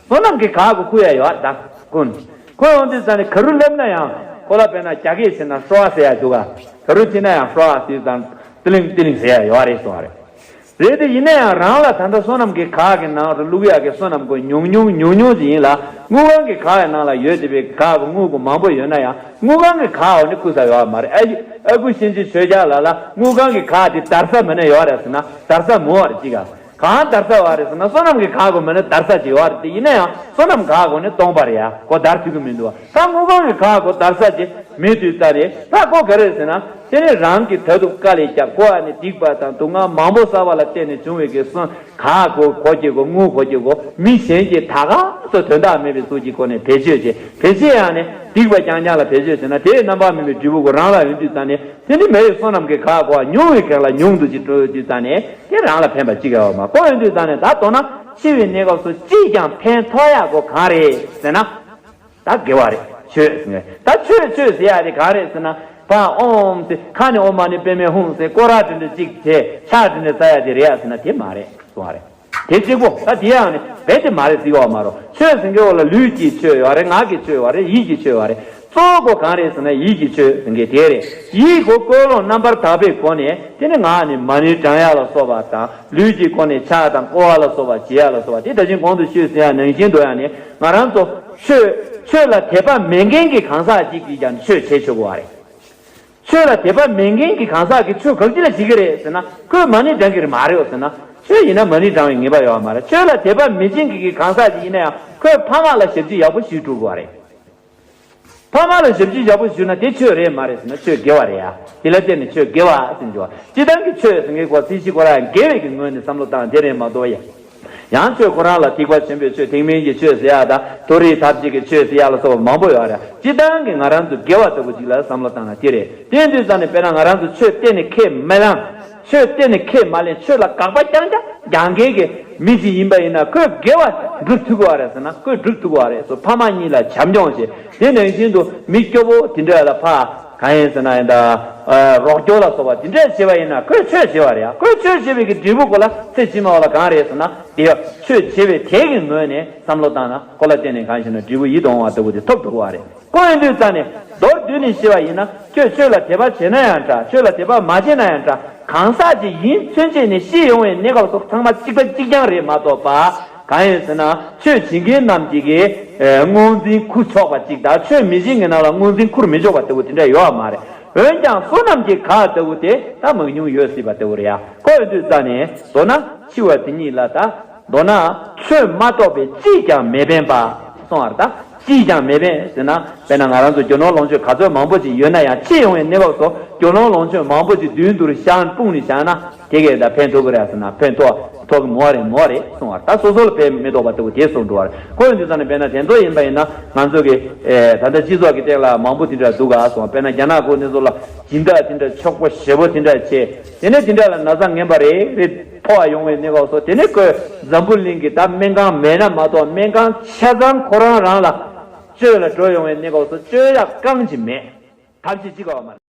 བསོད་ནམས་ཀྱི་ག་གོ་ཁུར་ཡ་ཡོད་ད་ཀུན། ཁོ་ཡོང་དུས་ཙང་ནས་ག་རུ་སླེབས་ན་ཡང་ཁོ་ལ་དཔེར་ན་རྒྱ་སྐད་བྱས་ན་ཧྲོ་ཨ་ཟེར་ཡ་འདུག་ག་ག་རུ་ཕྱིན་ན་ཡང་ཧྲོ་ཨ་ཟེར་དུས་ཙང་ཏི་ལིང་ཏི་ལིང་ཟེར་ཡ་ཡོད་རེད་གསུངས་པ་རེད། རེད་དེ་ཡིན་ན་ཡང་རང་ལ་ད་ལྟ་བསོད་ནམས་ཀྱི་ག་གི་ནང་རུ་བླུག་ཡག་གི་བསོད་ནམས་ཀྱི་ཉུང་ཉུང་ཉུང་ཉུང་ཅིག་ཡིན་ལ་དངུལ་ཁང་གི་ག་གི་ནང་ལ་ཡོད་བསྡད་པའི་ག་གི་དངུལ་གྱི་མང་པོ་ཡོད་ན་ཡང་དངུལ་ཁང་གི་ག་འོ་ནི་ཁུར་ས་ཡོད་མ་རེད། ཨ་ཨ་ཁུ་ཤིན་ཅི་ཆོས་རྒྱལ་ལ་ལ་དངུལ་ཁང་གི་ག་དེ་དར་ས་མེད་ན་ཡོད་རེད་ཟེར་ན་དར་ས་མོ་བ་རེད་ཅིག་ག་གང་དར་ས་བ་རེད་ཟེར་ན་བསོད་ནམས་ཀྱི་ག་གི་མེད་ན་དར་ས་ཅིག་ཡོད་རེད། དེ་ཡིན་ན་ཡང་བསོད་ནམས་ག་གི་ནི་སྟོང་པ་རེད་ཡ་ཁོ་དར་ཐུབ་ཀྱི་མི་འདུག་བ། ད་དངུལ་ཁང་གི་ག་གི་དར་ས་ཅིག་མེད་དུས་ད་རེད། ད་ཁོ་ག་རེད་ཟེར་ན། དེ་ནི་རང་གི་ད་དུང་དཀའ་ལས་བརྒྱབ་ཁོ་ཨ་ནི་སྡིག་པ་དང་སྡུག་བསྔལ་མང་པོ་བསགས་པ་ལ་བརྟེན་ནས་བྱུང་བའི་གི་སོན་ག་གོ་གོ་གྱི་གོ་དངུལ་གོ་གྱི་གོ་མི་གཞན་གྱི་ད་ག་སོ་དོན་དག་མེད་པའི་གཟུགས་ཀྱི་སྒོ་ནས་བེད་སྤྱོད་བྱེད་བེད་སྤྱོད་ཡང་ནི་སྡིག་པ་རྐྱང་རྐྱང་ལ་བེད་སྤྱོད་བྱེད་ན་དེའི་རྣམ་པ་མེད་པའི་འབྲས་བུ་གོ་རང་ལ་ཡོང་དུས་ཙང་ནས་དེ་ནི་མེ་ཡི་བསོད་ནམས་ཀྱི་ག་གོ་ཉུང་བའི་གང་ལ་ཉུང་དུ་ཅིག་འགྲོ་ཡོང་དུས་ཙང་ནས་དེ་རང་ལ་ཕན་པ་ཅི་ག་ཡོད་མ་གོ་ཡོང་དུས་ཙང་ནས་ད་མདོར་ན་འཆི་བའི་གནས་སྐབས་སུ་ཅིས་ཀྱང་ཕན་ཐོགས་ཡག་གོ་གང་རེད་ཟེར་ན། ད་དགེ་བ་རེད་ཆོས་ཟེར་ནས་ད་ཆོས་ཆོས་ཟེར་ཡ་དེ་གང་རེད་ཟེར་ན་ཕ་ཨོམ་ཟེར་ཁ་ནས་ཨོཾ་མ་ཎི་པདྨེ་ཧཱུྃ་ཟེར་སྐོར་ར་དེ་འདྲ་གཅིག་བྱས་ཕྱག་དེ་འདྲ་བཙལ་ཡ་དེ་རེད་ཡ་ཟེར་ན་དེ་མ་རེད་གསུང་བ་རེད། དེ་གཅིག་པོ་ད་དེ་ཡང་ནི་རྦད་དེ་མ་རེད་ཟེར་བ་མ་རོ། ཆོས་ཟེར་མཁན་འོ་ལ་ལུས་ཀྱི་ཆོས་ཡོད་རེད། ངག་གི་ཆོས་ཡོད་རེད། ཡིད་ཀྱི་ཆོས་ཡོད་རེད། གཙོ་བོ་གང་རེད་ཟེར་ན་ཡིད་ཀྱི་ཆོས་ཟེར་མཁན་དེ་རེད། ཡིད་གོ་ཀུན་སློང་རྣམ་པར་དག་པའི་སྒོ་ནས་དེ་ནི་ངག་ནས་མ་ཎི་བགྲང་ཡ་ལ་སོགས་པ་དང་ལུས་ཀྱི་སྒོ་ནས་ཕྱག་དང་བསྐོར་བ་ལ་སོགས་པ་བྱེད་ཡ་ལ་སོགས་པ་དེ་ད་ཅིང་གོང་དུ་ཞུས་ཟིན་ཡ་ནང་བཞིན་དུ་ཡང་ནི། ང་རང་ཚོ་ཆོས་ཆོས་ལ་དད་པ་མེད་མཁན་གྱི་གང་ཟག་ཅིག་གིས་ཀྱང་ཆོས་བྱེད་ཆོག་གི་བ་རེད། ཆོས་ལ་དད་པ་མེད་མཁན་གྱི་གང་ཟག་གིས་ཆོས་གང་ཅི་ལ་བྱེད་ཀྱི་རེད་ཟེར་ན་ཁོས་མ་ཎི་བགྲང་གི་རེད་མ་རེད་ཟེར་ན་ཆོས་ཡིན་ན་མ་ཎི་བགྲང་བའི་ངེས་པ་ཡོད་མ་རེད། ཆོས་ལ་དད་པ་མེད་མཁན་གྱི་གང་ཟག་ཅིག་ཡིན་ན་ཡང་ཁོས་ཕ་མ་ལ་ཞབས་ཕྱི་ཡག་པོ་ཞུས་འགྲོ་གི་བ་རེད། ཕ་མ་ལ་ཞབས་ཕྱི་ཡག་པོ་ཞུས་ན་དེ་ཆོས་རེད་མ་རེད་ཟེར་ན་ཆོས་དགེ་བ་རེད་ཡ། དེ་ལ་བརྟེན་ནས་ཆོས་དགེ་བ་ཟེར་འགྱུར་བ། སྤྱིར་བཏང་གི་ཆོས་ཟེར་མཁན་ཁོ་སྲིད་ཞི་ཁོ་རང་དགེ་བའི་གི་ངོས་ནས་བསམ་བློ་བཏང་དེ་རེད་མ་གཏོགས་ཡ། ཡང་ཆོས་ཁོ་རང་ལ་ཐེག་པ་ཆེན་པོའི་ཆོས་ཐེག་དམན་གྱི་ཆོས་ཟེར་ཡ་དང་མཐོ་རིས་ཐབས་ཤེས་ཀྱི་ཆོས་ཟེར་ཡ་ལ་སོགས་པ་མང་པོ་ཡོད་རེད། སྤྱིར་བཏང་གི་ང་རང་ཚོ་དགེ་བ་ལྟ་བུ་ཅིག་ལ་བསམ་བློ་བཏང་ན་དེ་རེད། དེ་ཡིན་དུས་ཙང་ནས་དཔེར་ན་ང་རང་ཚོ་ཆོས་གཏན་ནས་ཁས་མི་བླངས། ཆོས་གཏན་ནས་ཁས་མ་ལེན་ཆོས་ལ་དགག་པ་རྐྱང་རྐྱང་རྒྱག་མཁན་གྱི་མི་ཞིག་ཡིན་པ་ཡིན་ན་ཁོས་དགེ་བ་སྒྲུབ་ཐུབ་ཀྱི་བ་རེད་ཟེར་ན་ཁོས་སྒྲུབ་ཐུབ་ཀྱི་བ་རེད་སོ། ཕ་མ་གཉིས་ལ་བྱམས་སྐྱོང་བྱེད། དེ་ནང་བཞིན་དུ་མི་སྐྱོ་པོ་དེ་འདྲ་ལ་ཕ་གང་ཡིན་ཟེར་ན་ཡིན་ད། རོགས་སྐྱོར་ལ་སོགས་པ་དེ་འདྲ་བྱེད་པ་ཡིན་ན་ཁོས་ཆོས་བྱེད་པ་རེད་ཡ། ཁོས་ཆོས་བྱེད་པའི་གི་འབྲས་བུ་ཁོ་ལ་ཚེ་ཕྱི་མ་བ་ལ་གང་རེད་ཟེར་ན་དེ་ཡ་ཆོས་བྱེད་པའི་དེ་གི་ངོས་ནས་བསམ་བློ་བཏང་ན་ཁོ་ལ་བརྟེན་ནས་གང་ཞིག་ན་འབྲས་བུ་ཡིད་དུ་འོང་བ་ལྟ་བུ་དེ་ཐོབ་ཐུབ་ཀྱི་བ་རེད། ཁོ་ཡིན་དུས་ཙང་ནས་མདོར་བསྡུས་ནས་བཤད་པ་ཡིན་ན་ཁྱོད་ཆོས་ལ་དད་པ་བྱེད་ན་ཡང་འདྲ་ཆོས་ལ་དད་པ་མ་བྱེད་ན་ཡང་འདྲ་གང་ཟག་ཅིག་ཡིན་ཚུན་ཆད་ནས་ཤི་ཡོང་བའི་གནས་སྐབས་སུ་ཚང་མ་གཅིག་པ་གཅིག་རྐྱང་རེད་མ་གཏོགས་པ། གང་ཡིན་ཟེར་ན་ཆོས་བྱེད་མཁན་རྣམས་ཀྱིས་ཀྱི་དངོས་འཛིན་འཁུར་ཆོག་པ་གཅིག་དང་ཆོས་མི་བྱེད་མཁན་རྣམས་ལ་དངོས་འཛིན་འཁུར་མི་ཆོག་པ་ལྟ་བུ་དེ་འདྲ་ཡོད་པ་མ་རེད། འོན་ཀྱང་བསོད་ནམས་ཀྱི་ག་ལྟ་བུ་དེ་ད་མང་ཉུང་ཡོད་སྲིད་པ་ལྟ་བུ་རེད་ཡ། ཁོ་ཡིན་དུས་ཙང་ནས་མདོར་ན་འཆི་བ་དེ་ཉིད་ལ་ད། མདོར་ན་ཆོས་མ་གཏོགས་པའི་ཅིས་ཀྱང་མི་ཕན་པ་གསུང་བར་ད། ཅིས་ཀྱང་མི་ཕན་ཟེར་ན་དཔེར་ན་ང་རང་ཚོ་རྒྱུ་ནོར་ལོངས་སྤྱོད་ག་ཚོད་མང་པོ་ཅིག་ཡོད་ན་ཡང་འཆི་ཡོང་བའི་གནས་བབ་སོགས་རྒྱུ་ནོར་ལོངས་སྤྱོད་མང་པོ་ཅིག་མདུན་དུ་བཞག་སྤུངས་ནས་བཞག་ན་དེ་གས་ད་ཕན་ཐོགས་ཀྱི་རེད་ཟེར་ན་ཕན་ཐོགས་ ཐོག་གི་མོ་རེད་མོ་རེད་གསུང་བ་ད་སོ་སོ་ལ་དཔེ་མི་ཐོགས་པ་ལྟ་བུ་དེ་གསུང་འགྲོ་བ་རེད། ཁོ་ཡིན་དུས་ཙང་ནས་དཔེར་ན་དེ་ཚོ་ཡིན་པ་ཡིན་ན་ང་ཚོ་གི་ཨེ་ད་ལྟ་སྤྱི་ཚོགས་ཀྱི་སྟེང་ལ་མང་པོ་དེ་འདྲ་འདུག་ག་གསུང་བ་དཔེར་ན་རྒྱ་ནག་ཁོ་ནི་ཚོ་ལ་སྦྱིན་བདག་དེ་འདྲ་ཕྱུག་པོ་ཞེ་པོ་དེ་འདྲ་བྱས་དེ་ནས་དེ་འདྲ་ལ་ན་ཚ་ངན་པ་རེ་རེ་ཕོག་ཡོང་བའི་གནས་སྐབས་སུ་དེ་ནས་ཁོས་འཛམ་བུ་གླིང་གི་ད་སྨན་ཁང་མེད་ན་མ་གཏོགས་སྨན་ཁང་ཆ་ཚང་ཁོ་རང་རང་ལ་བཅོལ་ལ་འགྲོ་ཡོང་བའི་གནས་སྐབས་སུ་བཅོལ་ཡག་རྐང་གཅིག་མེད། ཐབས་ཤེས་ཅི་དགོས་པ་མ་རེད།